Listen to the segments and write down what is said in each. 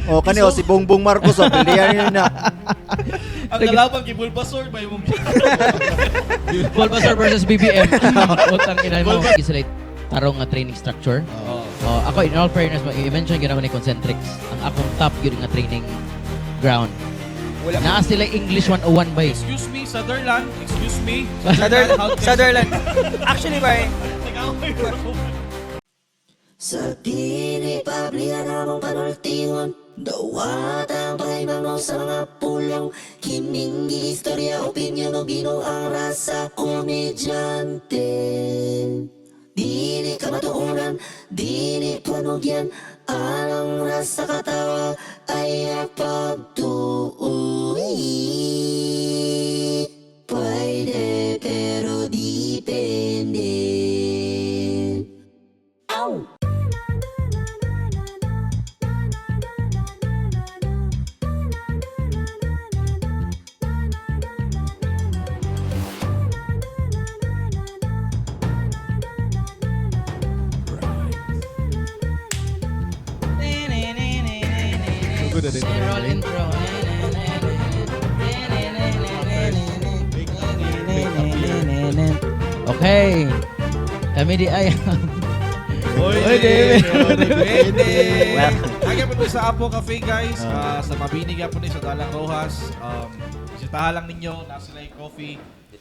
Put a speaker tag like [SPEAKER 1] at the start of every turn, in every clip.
[SPEAKER 1] Oh, kani oh, si Bongbong Marcos oh, pilihan yun na.
[SPEAKER 2] Ang kalaban kay Bulbasaur ba yung
[SPEAKER 3] Bulbasaur versus BBM. Utang ina mo. Sila tarong nga training structure.
[SPEAKER 2] Oh.
[SPEAKER 3] Oh, ako in all fairness, i-mention gyud ako ni Concentrix. Ang akong top gyud nga training ground.
[SPEAKER 4] Wala.
[SPEAKER 3] Naa sila English 101 bay.
[SPEAKER 2] Excuse me, Sutherland. Excuse me.
[SPEAKER 4] Sutherland.
[SPEAKER 2] how can-
[SPEAKER 4] Sutherland. Actually, bay,
[SPEAKER 5] Sa dili pablihan among panultingon, Dawat ang pahimango sa mga pulong. Kining istorya, opinyon o binuang rasa. Komedyante. Dili ka matuunan, dili panugyan. Anong rasa katawa ay pagtuuwi. Pwede pero depende. Ow!
[SPEAKER 3] Roll intro. Okay. Kami di ay.
[SPEAKER 2] Oy, Pwede. Nagya po sa Apo Cafe, guys. Ah, sa Mabini po ni sa Dalang Rojas. Bisitahan lang ninyo, nasa sila yung coffee.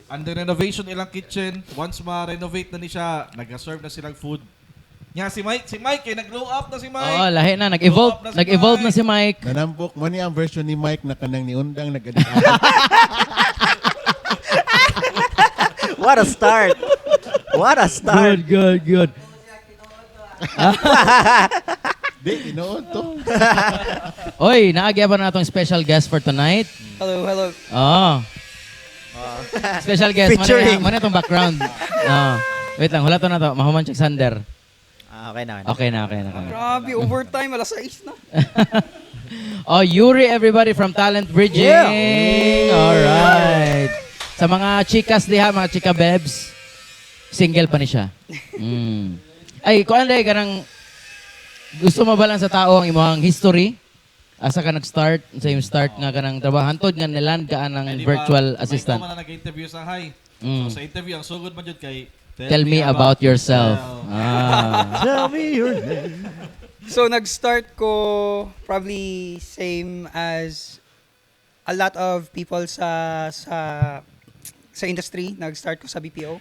[SPEAKER 2] Under renovation ilang kitchen. Once ma-renovate na ni siya, nag-serve na silang food. Nya si Mike eh, nag-glow up na si Mike.
[SPEAKER 3] Oo, lahi na nag-evolve,
[SPEAKER 2] Blow up na si
[SPEAKER 3] nag-evolve na
[SPEAKER 2] Mike.
[SPEAKER 3] si Mike.
[SPEAKER 6] Nanambok mo niya ang version ni Mike na kanang niundang nag
[SPEAKER 1] What a start. What a start.
[SPEAKER 3] Good, good, good.
[SPEAKER 6] Di, inoon to.
[SPEAKER 3] Oy, naagya pa na atong special guest for tonight.
[SPEAKER 4] Hello, hello.
[SPEAKER 3] Oh. Special guest.
[SPEAKER 1] Featuring.
[SPEAKER 3] Muna itong background. Oh. Wait lang, hula to na to. Mahuman check Sander.
[SPEAKER 1] Ah, okay na. Okay na.
[SPEAKER 3] Okay na, okay na. Okay na.
[SPEAKER 4] Grabe, overtime, alas 6 na.
[SPEAKER 3] Oh, Yuri, everybody from Talent Bridging.
[SPEAKER 1] Yeah.
[SPEAKER 3] All right. Sa mga chikas diha, mga chika bebs, single pa ni siya. Ay, kuan dai kanang gusto mo ba lang sa tao ang imong history? Asa ka nag-start? Sa yung start nga kanang trabaho hantod nga niland ka
[SPEAKER 2] Eh,
[SPEAKER 3] ng
[SPEAKER 2] di ba,
[SPEAKER 3] virtual
[SPEAKER 2] may
[SPEAKER 3] assistant.
[SPEAKER 2] ikaw man na nag-interview sa Hi. So sa interview, ang sugod man jud kay
[SPEAKER 3] Tell me about yourself. Ah.
[SPEAKER 1] Tell me your name.
[SPEAKER 4] So, nag-start ko probably same as a lot of people sa industry. Nag-start ko sa BPO.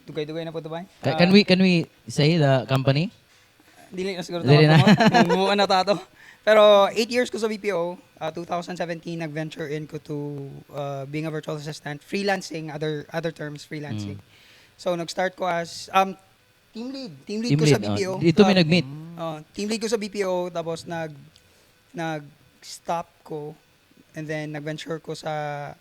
[SPEAKER 4] Dugay-dugay na po ito ba?
[SPEAKER 3] Can we say the company?
[SPEAKER 4] Dili na siguro
[SPEAKER 3] Dili na.
[SPEAKER 4] na. na tato. Pero 8 years ko sa BPO. 2017, nag-venture in ko to being a virtual assistant. Freelancing, other terms, freelancing. So, nag-start ko as team lead. Team lead
[SPEAKER 3] Team
[SPEAKER 4] ko sa
[SPEAKER 3] lead,
[SPEAKER 4] BPO.
[SPEAKER 3] oh. Dito may nag-meet.
[SPEAKER 4] Oh, team lead ko sa BPO, tapos nag-stop ko and then nag-venture ko sa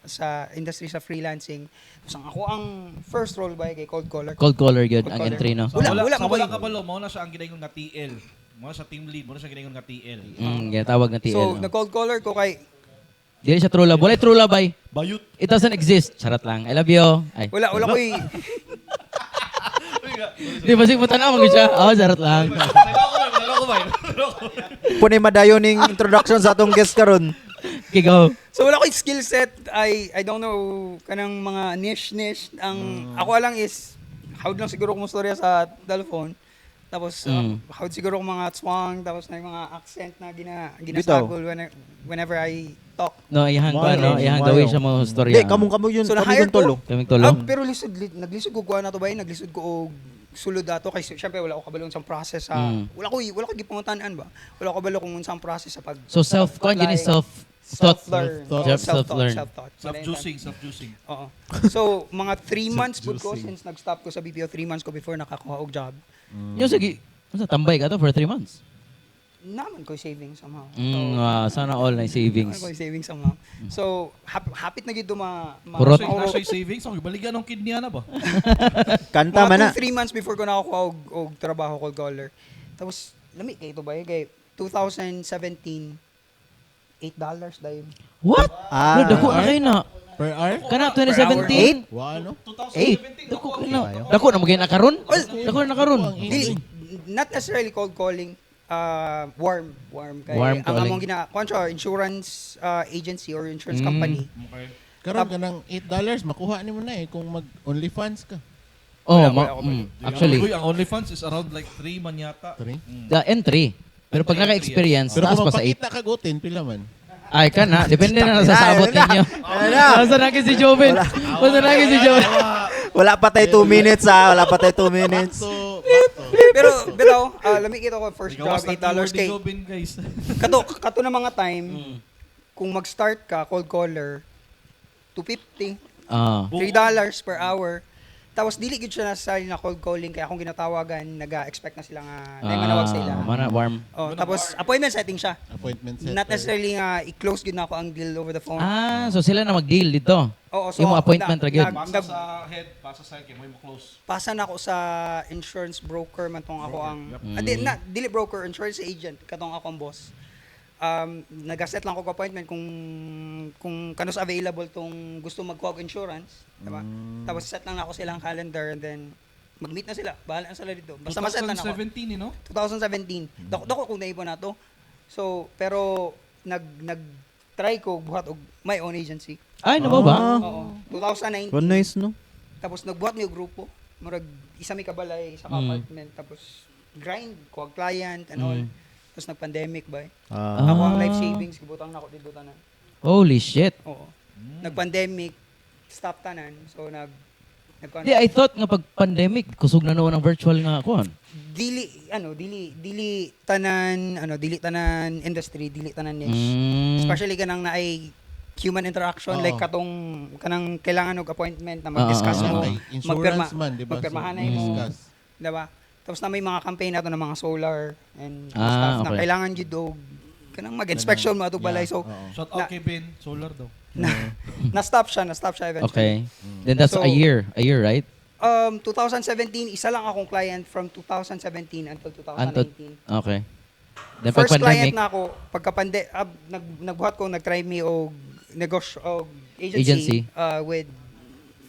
[SPEAKER 4] industry sa freelancing. Tapos ang ako ang first role ba kay cold caller.
[SPEAKER 3] Cold caller gyud
[SPEAKER 4] Cold
[SPEAKER 3] ang
[SPEAKER 4] caller.
[SPEAKER 3] entry, no.
[SPEAKER 2] So, wala,
[SPEAKER 4] Wala, wala,
[SPEAKER 2] sa wala
[SPEAKER 4] makoy.
[SPEAKER 2] ka balo, mao na siya ang ginayon nga TL. Mao na siya team lead, mao na siya ginayon nga TL.
[SPEAKER 3] Ginatawag na TL.
[SPEAKER 4] So,
[SPEAKER 3] no?
[SPEAKER 4] nag-cold caller ko kay
[SPEAKER 3] Dili siya true love. Wala true love ay.
[SPEAKER 2] Bayut.
[SPEAKER 3] It doesn't exist. Charot lang. I love you. Ay.
[SPEAKER 4] wala wala ko'y
[SPEAKER 3] Di ba sige mo tanaw mo siya? Oh, charot lang.
[SPEAKER 2] Naloko ba? Naloko ba?
[SPEAKER 1] Punay madayon ning introduction sa atong guest karon.
[SPEAKER 3] Okay, go.
[SPEAKER 4] So wala ko'y skill set. I don't know kanang mga niche niche. Ang ako lang is how lang siguro ko mustorya sa telephone. Tapos how siguro ko mga swang, tapos na yung mga accent na ginasagol whenever I talk.
[SPEAKER 3] No, iyahang ko
[SPEAKER 6] Mayo,
[SPEAKER 3] no, iyahang
[SPEAKER 6] mayo.
[SPEAKER 3] gawin siya mo storya.
[SPEAKER 1] Di, kamong kamo yun.
[SPEAKER 4] So,
[SPEAKER 1] Kamo
[SPEAKER 4] na-hire
[SPEAKER 1] yung tolo.
[SPEAKER 4] ko.
[SPEAKER 3] Kaming tulo.
[SPEAKER 4] Ah, pero naglisod ko kuha na to ba? Naglisod ko og sulod ato kay syempre wala ko kabalo unsang process sa wala ko gipangutan-an ba. Wala ko kabalo kung unsang process sa pag
[SPEAKER 3] So self kuan gini
[SPEAKER 4] apply.
[SPEAKER 3] self taught.
[SPEAKER 4] Self-learn.
[SPEAKER 3] Self self-learn.
[SPEAKER 4] Self-taught.
[SPEAKER 2] Self-juicing, self-juicing.
[SPEAKER 4] Oo. So, mga 3 months pud ko since nag-stop ko sa BPO, 3 months ko before nakakuha og job.
[SPEAKER 3] Yung sige, unsa tambay ka to for 3 months?
[SPEAKER 4] Naman ko savings somehow.
[SPEAKER 3] Sana all na savings.
[SPEAKER 4] Naman ko savings somehow. So, hapit na gid ma
[SPEAKER 3] Kurot.
[SPEAKER 2] Nasa nasa yung savings, ako balikan ng kidney na ba?
[SPEAKER 1] Kanta man na.
[SPEAKER 4] Mga 2-3 months before ko nakakuha og trabaho cold caller. Tapos, lami kay ito ba eh? Kay 2017, $8 dahil.
[SPEAKER 3] What?
[SPEAKER 1] Ah.
[SPEAKER 3] No, dako na kayo na.
[SPEAKER 6] Per hour?
[SPEAKER 3] Kana 2017?
[SPEAKER 6] Wa, ano?
[SPEAKER 2] 2017,
[SPEAKER 3] Dako na. Dako na magay na karon? Dako na karon.
[SPEAKER 4] Dili, not necessarily cold calling. Warm, warm kay
[SPEAKER 3] Warm
[SPEAKER 4] ang
[SPEAKER 3] calling.
[SPEAKER 4] among gina kuan siya, insurance agency or insurance company.
[SPEAKER 2] Okay.
[SPEAKER 6] Karon kanang $8 makuha nimo na eh kung mag OnlyFans ka.
[SPEAKER 3] Oh,
[SPEAKER 4] Wala, wala ako
[SPEAKER 3] actually,
[SPEAKER 2] Uy, ang OnlyFans is around like 3 man yata.
[SPEAKER 6] 3?
[SPEAKER 3] The entry. Pero pag naka-experience,
[SPEAKER 6] Pero
[SPEAKER 3] taas
[SPEAKER 6] kung
[SPEAKER 3] pa sa 8.
[SPEAKER 6] magpakita ka gutin, pila man.
[SPEAKER 3] Ay, ka na. Depende na sa sabot ninyo. Basta na si Joven. Basta na si Joven.
[SPEAKER 1] Wala pa tayo 2 minutes ah. Wala pa tayo 2 minutes.
[SPEAKER 6] So, back to.
[SPEAKER 4] Pero pero lami kita ko first job
[SPEAKER 2] Gawas na
[SPEAKER 4] $8 kay
[SPEAKER 2] kay Jobin, guys.
[SPEAKER 4] kato kato na mga time kung mag-start ka cold caller 250,
[SPEAKER 3] Ah.
[SPEAKER 4] $3 per hour. Tapos dili gid siya necessarily na cold calling kaya akong ginatawagan naga-expect na sila nga na manawag sila.
[SPEAKER 3] Mana, warm.
[SPEAKER 4] Oh, tapos appointment setting siya.
[SPEAKER 6] Appointment setter.
[SPEAKER 4] Not necessarily nga i-close gid na ako ang deal over the phone.
[SPEAKER 3] Ah, so sila na mag-deal dito.
[SPEAKER 4] Oo, so
[SPEAKER 3] Imo appointment ra gyud.
[SPEAKER 2] Pasa sa head, pasa sa head, kay mo close.
[SPEAKER 4] Pasa na ako sa insurance broker man tong ako ang di, na, dili broker, insurance agent katong ako ang boss. Nagaset lang ko og appointment kung kanus available tong gusto magkuha og insurance, diba? Tapos set lang ako silang calendar and then mag-meet na sila. Bahala na sila dito. Basta maset lang ako.
[SPEAKER 2] 2017, eh, no?
[SPEAKER 4] 2017. Dako kung naipon na to. So, pero nag nag try ko buhat og my own agency.
[SPEAKER 3] Ay, nabo ba?
[SPEAKER 4] Oo. 2019.
[SPEAKER 1] Well, nice, no?
[SPEAKER 4] Tapos nagbuhat mi og grupo. Murag isa mi kabalay, isa ka apartment, tapos grind ko client and all. Tapos nag-pandemic ba.
[SPEAKER 1] Ah.
[SPEAKER 4] Ako ang life savings gibutang nako dito tanan.
[SPEAKER 3] Holy shit.
[SPEAKER 4] Oo. Nag-pandemic, stop tanan. So nag nag
[SPEAKER 3] Di, I thought nga pag pandemic, kusog na noon ang virtual nga kuan.
[SPEAKER 4] Dili ano, dili dili tanan ano, dili tanan industry, dili tanan niche. Especially kanang naay human interaction
[SPEAKER 6] Oo.
[SPEAKER 4] like katong kanang kailangan og appointment na mag-discuss mo,
[SPEAKER 6] Kay insurance man, di ba? So,
[SPEAKER 4] magpirmahanay mo.
[SPEAKER 6] discuss.
[SPEAKER 4] Diba? Tapos na may mga campaign nato ng mga solar and
[SPEAKER 3] Ah,
[SPEAKER 4] stuff na
[SPEAKER 3] okay.
[SPEAKER 4] kailangan jud og kanang mag-inspection mo atong balay. So
[SPEAKER 6] Oo.
[SPEAKER 2] Shout out kay Ben, solar daw.
[SPEAKER 4] na, na-stop siya, na-stop siya eventually.
[SPEAKER 3] Okay. Then that's
[SPEAKER 4] So-
[SPEAKER 3] a year. A year, right?
[SPEAKER 4] 2017, isa lang akong client from 2017 until 2019.
[SPEAKER 3] Okay. Then pag
[SPEAKER 4] First client
[SPEAKER 3] pandemic,
[SPEAKER 4] na ako, pagka nagbuhat ko, nag-try me og negosyo og agency,
[SPEAKER 3] Agency.
[SPEAKER 4] With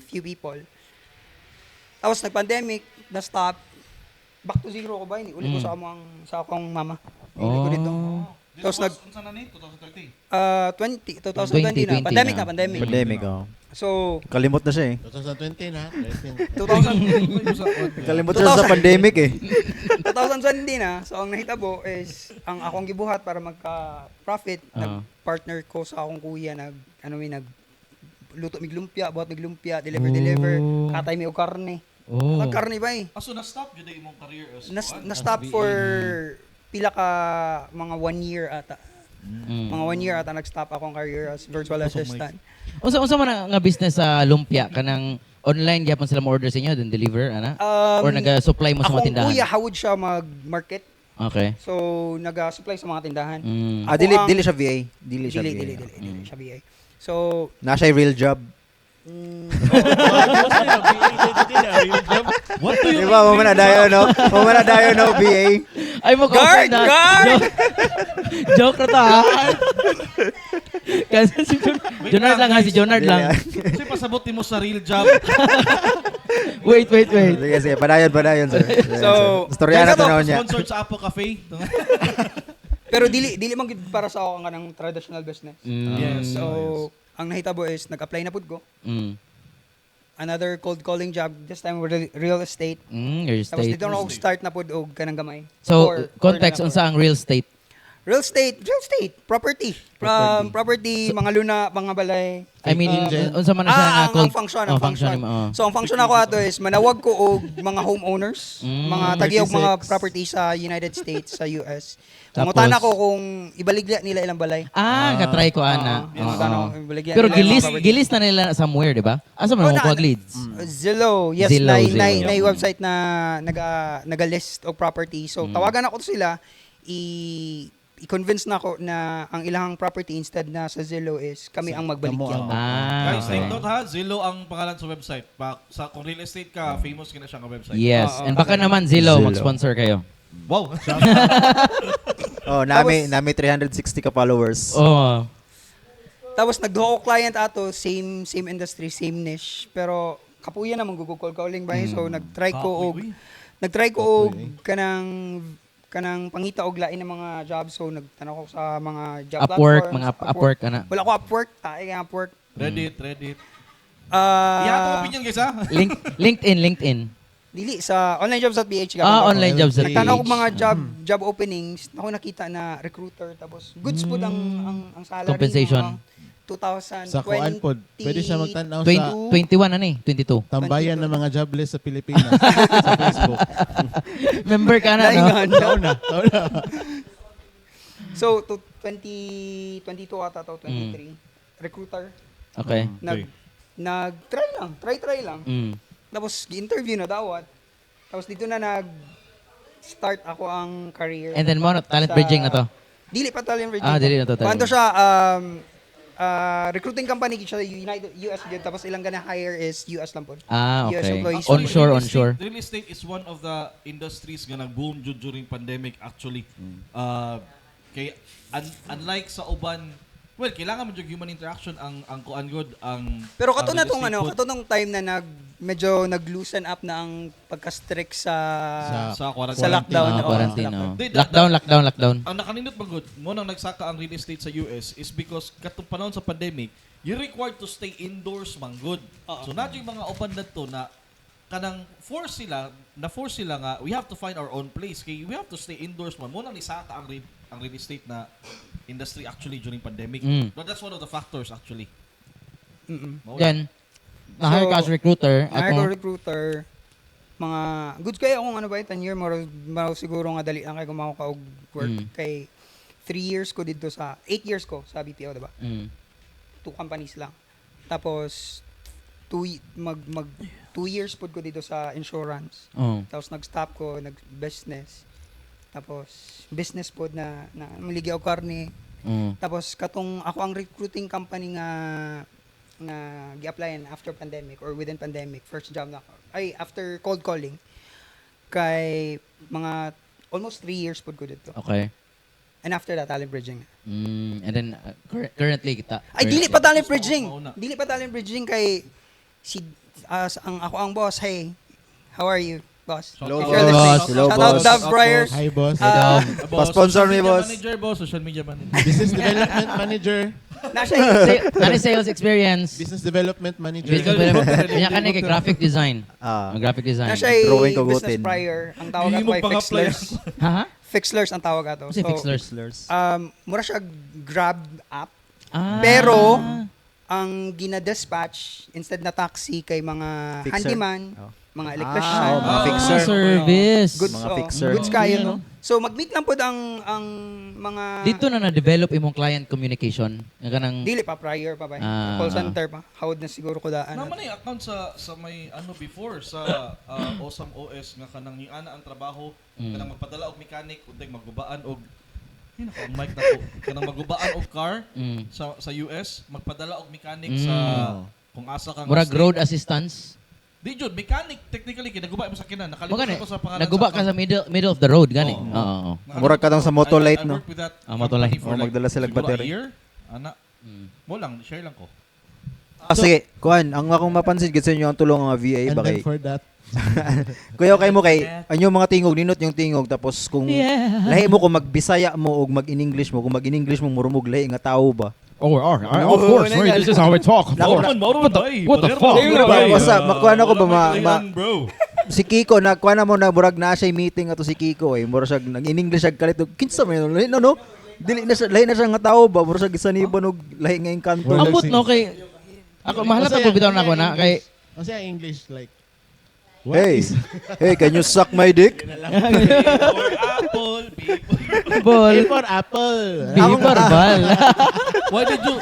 [SPEAKER 4] few people. Tapos nag-pandemic, na-stop, back to zero ko ba? Ini uli ko sa among sa akong mama. Uli ko dito.
[SPEAKER 3] Oh.
[SPEAKER 2] This
[SPEAKER 4] Tapos
[SPEAKER 2] was,
[SPEAKER 4] nag
[SPEAKER 2] unsa na ni? 2030.
[SPEAKER 4] 20 2020 na
[SPEAKER 3] 2020
[SPEAKER 4] pandemic
[SPEAKER 3] na.
[SPEAKER 4] na pandemic.
[SPEAKER 1] Pandemic, oh.
[SPEAKER 4] So
[SPEAKER 1] Kalimot na siya eh.
[SPEAKER 6] 2020 na. 13.
[SPEAKER 4] 2000
[SPEAKER 1] Kalimot siya sa pandemic eh.
[SPEAKER 4] 2020 na. So ang nahitabo is ang akong gibuhat para magka-profit, nag-partner ko sa akong kuya nag ano mi nag luto mig lumpia, buhat mig lumpia, deliver deliver,
[SPEAKER 3] Oh.
[SPEAKER 4] katay mi og karne.
[SPEAKER 3] Oh.
[SPEAKER 4] Ang karne ba eh?
[SPEAKER 2] Ah, so na-stop yun na imong career as
[SPEAKER 4] Na, na-stop for pila ka mga one year ata. Mga one year ata nag-stop akong career as virtual assistant.
[SPEAKER 3] Unsa man ang nga business sa lumpia kanang online gyapon sila mo order sa inyo then deliver ana? Or naga-supply mo sa mga
[SPEAKER 4] Akong
[SPEAKER 3] tindahan?
[SPEAKER 4] kuya hawod siya mag-market.
[SPEAKER 3] Okay.
[SPEAKER 4] So naga-supply sa mga tindahan.
[SPEAKER 1] Ah, dili,
[SPEAKER 4] Ako ang-
[SPEAKER 1] dili siya VA. Dili siya
[SPEAKER 4] Dili,
[SPEAKER 1] VA.
[SPEAKER 4] dili, dili, dili siya VA. So,
[SPEAKER 1] Na siya real job.
[SPEAKER 2] What do you
[SPEAKER 1] Di ba? Mo na dayo no? Mo na dayo no VA.
[SPEAKER 3] Ay mo
[SPEAKER 4] Guard!
[SPEAKER 3] na.
[SPEAKER 4] Guard!
[SPEAKER 3] Joke, joke na to ha. Kasi si Jonard lang ha, si Jonard lang.
[SPEAKER 2] Kasi pasabot mo sa real job.
[SPEAKER 3] Wait, wait, wait.
[SPEAKER 1] Sige, sige. Padayon, padayon, sir. Padayon,
[SPEAKER 4] So,
[SPEAKER 1] sir. Storya na to na niya.
[SPEAKER 2] Sponsored sa Apo Cafe.
[SPEAKER 4] Pero dili dili man gid para sa ako ang kanang traditional business.
[SPEAKER 2] Yes.
[SPEAKER 4] So, ang nahitabo is nag-apply na pud ko. Another cold calling job, this time with real estate.
[SPEAKER 3] Real
[SPEAKER 4] Tapos
[SPEAKER 3] estate.
[SPEAKER 4] dito na ako start na pud og kanang gamay.
[SPEAKER 3] So,
[SPEAKER 4] Or
[SPEAKER 3] context
[SPEAKER 4] na
[SPEAKER 3] unsa ang real estate?
[SPEAKER 4] Real estate, property. Property, mga luna, mga balay.
[SPEAKER 3] I mean, unsa man na siya
[SPEAKER 4] Ah,
[SPEAKER 3] nga
[SPEAKER 4] ang
[SPEAKER 3] cold
[SPEAKER 4] function,
[SPEAKER 3] oh,
[SPEAKER 4] ang function.
[SPEAKER 3] nimo, oh.
[SPEAKER 4] So, ang function ako ato is manawag ko og mga homeowners, mga tagiog mga
[SPEAKER 6] 36.
[SPEAKER 4] property sa United States, sa US.
[SPEAKER 3] Tapos?
[SPEAKER 4] Mangutana ko kung ibaligya nila ilang balay.
[SPEAKER 3] Ah, katry ko ana.
[SPEAKER 4] Oo, mangutana ko kung ibaligya
[SPEAKER 3] Pero
[SPEAKER 4] nila ilang
[SPEAKER 3] gilis
[SPEAKER 4] property.
[SPEAKER 3] gilis na nila somewhere, di ba? Asa man
[SPEAKER 4] Oh,
[SPEAKER 3] mo
[SPEAKER 4] na-
[SPEAKER 3] kuha leads?
[SPEAKER 4] Zillow, yes,
[SPEAKER 3] Zillow,
[SPEAKER 4] na,
[SPEAKER 3] Zillow.
[SPEAKER 4] na website na naga-list og property. So tawagan ako sila, i-convince na ako na ang ilang property instead na sa Zillow is kami ang magbaligya.
[SPEAKER 6] Kamo ang-
[SPEAKER 3] Ah,
[SPEAKER 2] Guys,
[SPEAKER 3] okay.
[SPEAKER 2] take note ha, Zillow ang pangalan sa website. Sa kung real estate ka, famous ka na siya nga website.
[SPEAKER 3] Yes,
[SPEAKER 4] Oo,
[SPEAKER 3] and baka naman Zillow,
[SPEAKER 1] Zillow.
[SPEAKER 3] mag-sponsor kayo.
[SPEAKER 2] Wow.
[SPEAKER 1] Oh, nami 360 ka followers.
[SPEAKER 3] Oh.
[SPEAKER 4] Tapos nagduha ko client ato, same same industry, same niche, pero kapuya naman Google call calling ba eh. So nagtry ko og
[SPEAKER 2] Kapoy, uy.
[SPEAKER 4] nagtry ko og kanang kanang pangita og lain ng mga job, so nagtanaw ko sa mga job
[SPEAKER 3] Upwork,
[SPEAKER 4] platforms,
[SPEAKER 3] mga Upwork ana.
[SPEAKER 4] Wala ko Upwork, tae kay Upwork.
[SPEAKER 2] Reddit, Reddit.
[SPEAKER 4] Ah,
[SPEAKER 2] Iya atong opinion, guys, ha?
[SPEAKER 3] LinkedIn, LinkedIn.
[SPEAKER 4] Dili sa onlinejobs.ph.
[SPEAKER 3] Ah, online jobs.
[SPEAKER 4] Nagtanaw ko mga job openings, ako nakita na recruiter, tapos goods po ang salary.
[SPEAKER 3] Compensation.
[SPEAKER 4] Mga 2020.
[SPEAKER 6] Sa kuan pod, pwede siya magtan-aw sa
[SPEAKER 3] 21 ano eh, 22.
[SPEAKER 6] tambayan ng mga jobless sa Pilipinas sa Facebook.
[SPEAKER 3] Member ka na, no?
[SPEAKER 4] Laingan.
[SPEAKER 6] Tao na, tao na.
[SPEAKER 4] So, to 2022 ata to, 23. Recruiter.
[SPEAKER 3] Okay.
[SPEAKER 4] Nag try lang, try lang. Tapos gi-interview na dawat. Tapos dito na nag start ako ang career.
[SPEAKER 3] And then mo no, talent bridging na to.
[SPEAKER 4] Dili pa talent bridging.
[SPEAKER 3] Ah, dili na to talent.
[SPEAKER 4] Kuanto siya, recruiting company gid siya United US gyud, tapos ilang gana hire is US lang po.
[SPEAKER 3] Ah,
[SPEAKER 4] US
[SPEAKER 3] okay.
[SPEAKER 4] employees.
[SPEAKER 3] Onshore,
[SPEAKER 2] Real
[SPEAKER 3] onshore.
[SPEAKER 2] Real estate is one of the industries nga nag-boom jud during pandemic actually. Kay unlike sa uban, well, kailangan mo jud human interaction ang kuan gud ang
[SPEAKER 4] Pero kato
[SPEAKER 2] ang
[SPEAKER 4] na
[SPEAKER 2] real
[SPEAKER 4] tong
[SPEAKER 2] estate
[SPEAKER 4] ano,
[SPEAKER 2] pod
[SPEAKER 4] kato nung time na nag medyo nag-loosen up na ang pagka-strict sa
[SPEAKER 2] sa quarantine.
[SPEAKER 4] sa lockdown.
[SPEAKER 3] Ah,
[SPEAKER 4] Oo,
[SPEAKER 3] quarantine,
[SPEAKER 4] sa lockdown.
[SPEAKER 3] oh.
[SPEAKER 2] Di,
[SPEAKER 3] Lockdown, lockdown, lockdown.
[SPEAKER 2] Ang nakanindot man gud mo nang nagsaka ang real estate sa US is because katong panahon sa pandemic, you required to stay indoors man gud. So na yung mga uban to na kanang force sila, na force sila nga we have to find our own place kay we have to stay indoors man. Mo nang nisaka ang real estate na industry actually during pandemic. But that's one of the factors actually. Mao na.
[SPEAKER 3] Then, na-hire ka
[SPEAKER 4] So,
[SPEAKER 3] as recruiter.
[SPEAKER 4] Na-hire ko
[SPEAKER 3] Atong,
[SPEAKER 4] recruiter, mga good kayo akong ano ba 10 year moro siguro nga dali lang kay gumawa ka og work kay 3 years ko dito sa 8 years ko sa BPO, diba? Two companies lang. Tapos two y- mag mag 2 years pud ko dito sa insurance.
[SPEAKER 3] Oh.
[SPEAKER 4] Tapos nag-stop ko, nag-business. Tapos business pod na na maligi og karne. Tapos katong ako ang recruiting company nga nga gi-applyan after pandemic or within pandemic, first job na ako. Ay, after cold calling kay mga almost 3 years pod ko dito.
[SPEAKER 3] Okay.
[SPEAKER 4] And after that, talent bridging.
[SPEAKER 3] And then, currently kita.
[SPEAKER 4] Ay, dili pa talent bridging.
[SPEAKER 2] Mauna.
[SPEAKER 4] Dili pa talent bridging kay si ang ako ang boss. Hey, how are you, boss?
[SPEAKER 1] Hello,
[SPEAKER 4] If you're
[SPEAKER 1] boss.
[SPEAKER 4] listening.
[SPEAKER 1] Hello,
[SPEAKER 4] Shout out
[SPEAKER 1] boss.
[SPEAKER 4] Dove Breyer.
[SPEAKER 6] Hi boss.
[SPEAKER 4] Ah,
[SPEAKER 2] Boss,
[SPEAKER 1] Pa-sponsor
[SPEAKER 2] social
[SPEAKER 1] me,
[SPEAKER 2] media
[SPEAKER 1] boss.
[SPEAKER 2] manager, boss. Social media manager.
[SPEAKER 6] Business development manager.
[SPEAKER 4] Na siya.
[SPEAKER 3] Ano sales experience?
[SPEAKER 6] Business development manager.
[SPEAKER 3] Business development. Kanya ka kay graphic design.
[SPEAKER 1] Ah.
[SPEAKER 3] Ang graphic design.
[SPEAKER 4] Na siya
[SPEAKER 1] Drawing ko
[SPEAKER 4] business
[SPEAKER 1] gutin.
[SPEAKER 4] prior. Ang tawag
[SPEAKER 2] Hindi
[SPEAKER 4] ato
[SPEAKER 2] mo
[SPEAKER 4] ay
[SPEAKER 2] pang-apply.
[SPEAKER 4] Fixlers.
[SPEAKER 3] Ha? Ha?
[SPEAKER 4] Fixlers ang tawag ato.
[SPEAKER 3] Kasi fixlers.
[SPEAKER 4] Mura siya Grab app.
[SPEAKER 3] Ah.
[SPEAKER 4] Pero, ang gina-dispatch, instead na taxi kay mga
[SPEAKER 1] Fixer.
[SPEAKER 4] handyman,
[SPEAKER 1] Oh.
[SPEAKER 4] mga electrician,
[SPEAKER 1] Ah, oh, mga fixer.
[SPEAKER 3] Service.
[SPEAKER 4] goods,
[SPEAKER 1] Mga
[SPEAKER 4] oh,
[SPEAKER 1] fixer.
[SPEAKER 4] goods kayo,
[SPEAKER 6] Yeah,
[SPEAKER 4] no? So, mag-meet lang po ang mga...
[SPEAKER 3] Dito na na-develop imong client communication. Nga kanang
[SPEAKER 4] Dili pa, prior pa ba?
[SPEAKER 3] Ah.
[SPEAKER 4] Call center pa. Hawad na siguro ko daan.
[SPEAKER 2] Naman na yung account sa may ano before sa Awesome OS nga kanang ni ana ang trabaho kanang magpadala og mechanic untay magubaan og ay nako ang mic nako kanang magubaan og car sa US magpadala og mechanic sa kung asa ka nga
[SPEAKER 3] murag
[SPEAKER 2] state.
[SPEAKER 3] road assistance.
[SPEAKER 2] Di jud mechanic technically kay naguba mo sa kinan
[SPEAKER 3] Mo
[SPEAKER 2] nakalimutan
[SPEAKER 3] gani.
[SPEAKER 2] ko sa pangalan.
[SPEAKER 3] Naguba ka sa middle of the road gani.
[SPEAKER 2] Oo.
[SPEAKER 3] Oo. oo.
[SPEAKER 2] Nakalimutan
[SPEAKER 1] Murag ka dang sa
[SPEAKER 2] ko.
[SPEAKER 1] Motolite,
[SPEAKER 2] I
[SPEAKER 1] no?
[SPEAKER 2] worked with that
[SPEAKER 3] Ah, Motolite.
[SPEAKER 2] company for
[SPEAKER 1] Oh,
[SPEAKER 2] like
[SPEAKER 1] magdala sila
[SPEAKER 2] siguro a
[SPEAKER 1] battery.
[SPEAKER 2] year. Ana. Mo lang share lang ko.
[SPEAKER 1] Ah, sige, kuan, ang akong mapansin gid sa inyo ang tulong nga VA
[SPEAKER 6] And
[SPEAKER 1] ba
[SPEAKER 6] then
[SPEAKER 1] kay
[SPEAKER 6] for that,
[SPEAKER 1] Kuya kay mo kay anyo mga tingog ninot yung tingog tapos kung lahi mo kung magbisaya mo og mag-in-English mo kung mag-in-English mo murumog lahi nga tao ba.
[SPEAKER 7] Oh, of course. Right, this is how we talk. Of
[SPEAKER 2] Mao
[SPEAKER 7] course.
[SPEAKER 2] man, mao man, ay,
[SPEAKER 7] What the
[SPEAKER 2] pader
[SPEAKER 7] fuck?
[SPEAKER 2] man,
[SPEAKER 1] Ba,
[SPEAKER 2] ay,
[SPEAKER 1] basta, makuha na ko ba,
[SPEAKER 2] wala may kailangan, bro.
[SPEAKER 1] Si Kiko nagkuha na mo na murag na siya meeting ato si Kiko eh murag siya nag-in-English siya kalit og kinsa man yun? Lahi na no. Dili na siya lahi na siya nga tao ba murag siya gisaniban og lahi nga engkanto.
[SPEAKER 6] Wala.
[SPEAKER 3] Ambot no kay ako mahalata po bitaw na ako na kay
[SPEAKER 6] kasi ang English like, what
[SPEAKER 1] Hey,
[SPEAKER 6] is
[SPEAKER 1] hey, can you suck my dick?
[SPEAKER 2] For apple, B for-
[SPEAKER 3] ball.
[SPEAKER 6] A for apple.
[SPEAKER 3] B for ball.
[SPEAKER 2] Why did you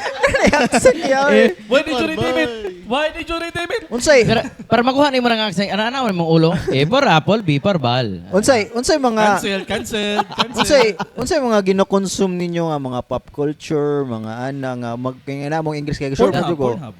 [SPEAKER 1] Accent niya, eh.
[SPEAKER 2] Why did you redeem it? Why did you redeem it?
[SPEAKER 1] Unsay?
[SPEAKER 3] Pero para makuha nimo ng accent, ana-ana mo imong ulo. A for apple, B for ball.
[SPEAKER 1] Unsay mga
[SPEAKER 2] Cancel, cancel, cancel.
[SPEAKER 1] unsay mga gino-consume ninyo nga mga pop culture, mga ana nga mag kay nga na mong English kay sure
[SPEAKER 2] Pornhub,
[SPEAKER 1] jud ko.
[SPEAKER 2] Pornhub.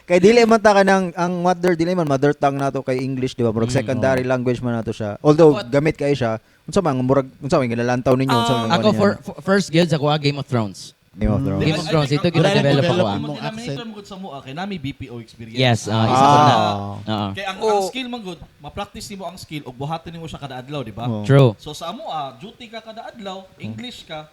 [SPEAKER 1] Kay dili man ta kanang ang mother dili man mother tongue nato kay English, di ba? Murag secondary language man nato siya. Although gamit kay siya, unsa man murag unsa man ginalantaw ninyo, unsa man
[SPEAKER 3] Ako
[SPEAKER 1] ninyo?
[SPEAKER 3] for first guild sa kuha Game of Thrones.
[SPEAKER 1] Game of Thrones.
[SPEAKER 3] Game of Thrones, ito
[SPEAKER 2] Ang
[SPEAKER 3] gina-develop ako,
[SPEAKER 6] develop
[SPEAKER 3] ah.
[SPEAKER 6] mong
[SPEAKER 2] Ang
[SPEAKER 6] accent.
[SPEAKER 2] denominator mo gud sa mua kay nami BPO experience.
[SPEAKER 3] Yes, isa ko na. Oo.
[SPEAKER 2] Kay ang
[SPEAKER 4] Oo.
[SPEAKER 2] skill man gud, ma-practice nimo ang skill ug buhaton nimo siya kada adlaw, di ba?
[SPEAKER 1] Oo.
[SPEAKER 3] True.
[SPEAKER 2] So sa amo duty ka kada adlaw, English ka.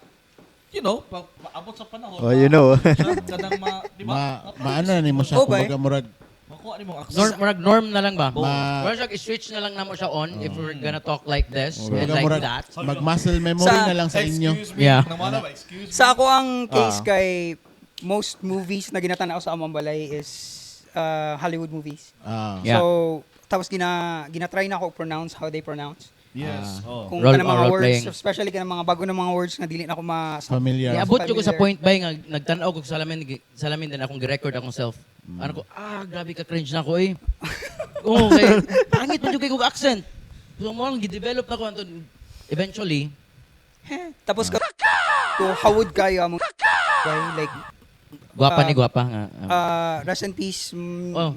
[SPEAKER 2] Pag maabot sa panahon.
[SPEAKER 1] Oh, you know.
[SPEAKER 2] Siya, kanang ma, di ba?
[SPEAKER 6] Ma maano na nimo siya
[SPEAKER 4] Oh, bay.
[SPEAKER 6] kumbaga murag
[SPEAKER 2] Makuha nimo ang accent.
[SPEAKER 3] Norm, murag norm na lang ba?
[SPEAKER 6] Ma-
[SPEAKER 3] Murag siya, i-switch na lang namo siya on if we're gonna talk like this and
[SPEAKER 6] kumbaga
[SPEAKER 3] like
[SPEAKER 6] murag
[SPEAKER 3] that.
[SPEAKER 6] mag muscle memory na lang sa inyo.
[SPEAKER 2] Excuse me.
[SPEAKER 3] Yeah.
[SPEAKER 2] Nang wala ba? Excuse me.
[SPEAKER 4] Sa ako ang case kay most movies na ginatanaw sa among balay is Hollywood movies.
[SPEAKER 6] Ah.
[SPEAKER 3] Yeah.
[SPEAKER 4] So tapos gina-try na ako pronounce how they pronounce.
[SPEAKER 2] Yes. Oh.
[SPEAKER 4] Kung
[SPEAKER 3] Role-
[SPEAKER 4] kanang mga
[SPEAKER 3] role
[SPEAKER 4] words,
[SPEAKER 3] playing.
[SPEAKER 4] especially kanang mga bago na mga words nga dili na ako ma
[SPEAKER 6] Familiar.
[SPEAKER 3] Iabot ko sa
[SPEAKER 4] Familiar.
[SPEAKER 3] point ba nga nagtan-aw ko sa salamin salamin din akong gi-record akong self. Ano ko, grabe ka cringe na ako eh. Oo, kay pangit man jud kay kog accent. So mo lang gi-develop na ko anton eventually.
[SPEAKER 4] Tapos ka ko how would kayo among guy like
[SPEAKER 3] Gwapa ni gwapa nga.
[SPEAKER 4] Rest in peace
[SPEAKER 3] Oh.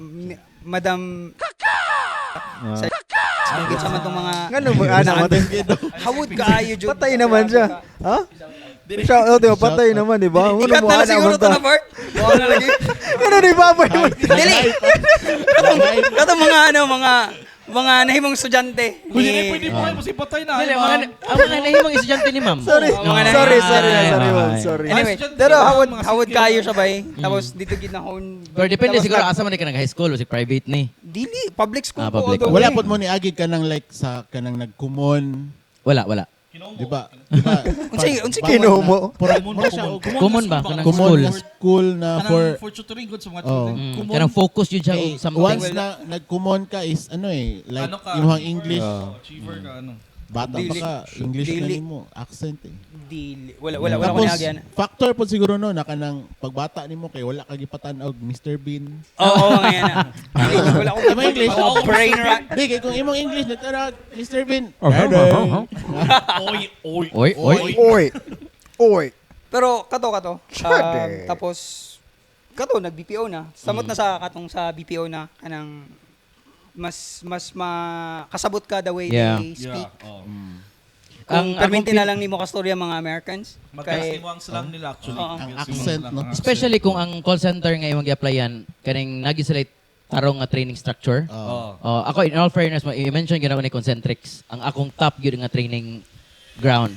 [SPEAKER 4] Madam sa sa man tong mga
[SPEAKER 1] Ngano mo ana mo?
[SPEAKER 4] how would kaayo jud.
[SPEAKER 1] Patay naman siya. Ha? Shout out, di ba? Patay naman, di ba? Ano
[SPEAKER 4] Ikat
[SPEAKER 1] mo
[SPEAKER 4] na lang
[SPEAKER 1] ana
[SPEAKER 4] siguro
[SPEAKER 1] mo
[SPEAKER 4] to
[SPEAKER 1] ta?
[SPEAKER 4] na part. Wala na lagi.
[SPEAKER 1] Ano ni babay mo?
[SPEAKER 4] Dili. Katong mga ano mga mga nahimong estudyante.
[SPEAKER 2] Pwede na pwede mo kayo kasi patay na.
[SPEAKER 3] Dili,
[SPEAKER 2] ay,
[SPEAKER 3] mga
[SPEAKER 2] ma'am.
[SPEAKER 3] ang mga nahimong estudyante ni ma'am.
[SPEAKER 1] Sorry.
[SPEAKER 3] No.
[SPEAKER 4] Mga
[SPEAKER 1] Sorry, sorry,
[SPEAKER 3] Ay,
[SPEAKER 1] sorry, ma'am.
[SPEAKER 3] ay.
[SPEAKER 1] Sorry.
[SPEAKER 4] Anyway,
[SPEAKER 2] Estudyante,
[SPEAKER 4] pero
[SPEAKER 2] mga
[SPEAKER 4] hawod
[SPEAKER 2] mga
[SPEAKER 4] hawod
[SPEAKER 2] skill.
[SPEAKER 4] kayo siya bay. Tapos dito gid na hon.
[SPEAKER 3] Pero depende
[SPEAKER 4] Tapos
[SPEAKER 3] siguro asa man ka nag high school o si private ni.
[SPEAKER 4] Dili public school
[SPEAKER 3] Ah,
[SPEAKER 4] ko
[SPEAKER 3] public.
[SPEAKER 4] all the
[SPEAKER 6] Wala
[SPEAKER 4] way.
[SPEAKER 6] pod mo ni agid ka nang like sa kanang nagkumon,
[SPEAKER 3] Wala, wala.
[SPEAKER 6] di ba? Di ba?
[SPEAKER 4] Unsay
[SPEAKER 1] kinumo?
[SPEAKER 6] Pura siya og
[SPEAKER 3] Common ba? Kanang
[SPEAKER 6] Common
[SPEAKER 3] school.
[SPEAKER 6] na school na
[SPEAKER 2] Kanang
[SPEAKER 6] for
[SPEAKER 2] for tutoring good sa mga
[SPEAKER 6] Oh.
[SPEAKER 2] children.
[SPEAKER 3] Mm, kanang focus yun siya
[SPEAKER 6] eh,
[SPEAKER 3] og something.
[SPEAKER 6] once na nagkumon ka is ano eh like
[SPEAKER 2] Ano ka?
[SPEAKER 6] imong English
[SPEAKER 2] Achiever ka ano.
[SPEAKER 6] bata pa
[SPEAKER 4] Dili.
[SPEAKER 6] ka English na
[SPEAKER 4] Dili.
[SPEAKER 6] nimo accent eh.
[SPEAKER 4] Dili wala wala wala ko
[SPEAKER 6] Tapos
[SPEAKER 4] niagyan.
[SPEAKER 6] factor po siguro no na kanang pagbata nimo kay wala ka gipatan-og Mr Bean.
[SPEAKER 4] Oo, oh, ngayon na. Wala ko
[SPEAKER 6] Imong English.
[SPEAKER 4] brain rot.
[SPEAKER 6] Di kay kung imong English nagtarag Mr Bean.
[SPEAKER 2] Oy, oy.
[SPEAKER 3] Oy, oy.
[SPEAKER 1] Oy. Oy.
[SPEAKER 4] Pero kato kato.
[SPEAKER 1] Chade.
[SPEAKER 4] Tapos kato nag BPO na. Samot na sa katong sa BPO na kanang mas mas makasabot ka the way
[SPEAKER 3] Yeah.
[SPEAKER 4] they speak.
[SPEAKER 2] Yeah. Oh.
[SPEAKER 4] Kung
[SPEAKER 3] Ang-
[SPEAKER 4] perminti
[SPEAKER 3] akong
[SPEAKER 4] na lang nimo kastorya mga Americans.
[SPEAKER 2] Magkas
[SPEAKER 4] Kay
[SPEAKER 2] nimo ang slang nila actually.
[SPEAKER 4] Oo.
[SPEAKER 6] Ang
[SPEAKER 2] Magkas nimo ang
[SPEAKER 6] accent,
[SPEAKER 2] slang,
[SPEAKER 6] no?
[SPEAKER 2] ang accent.
[SPEAKER 3] Especially kung ang call center nga imong gi-applyan kaning nagi sila tarong nga training structure.
[SPEAKER 2] Oh.
[SPEAKER 3] Oh, ako in all fairness, i-mention gyud ako ni Concentrix ang akong top gyud nga training ground.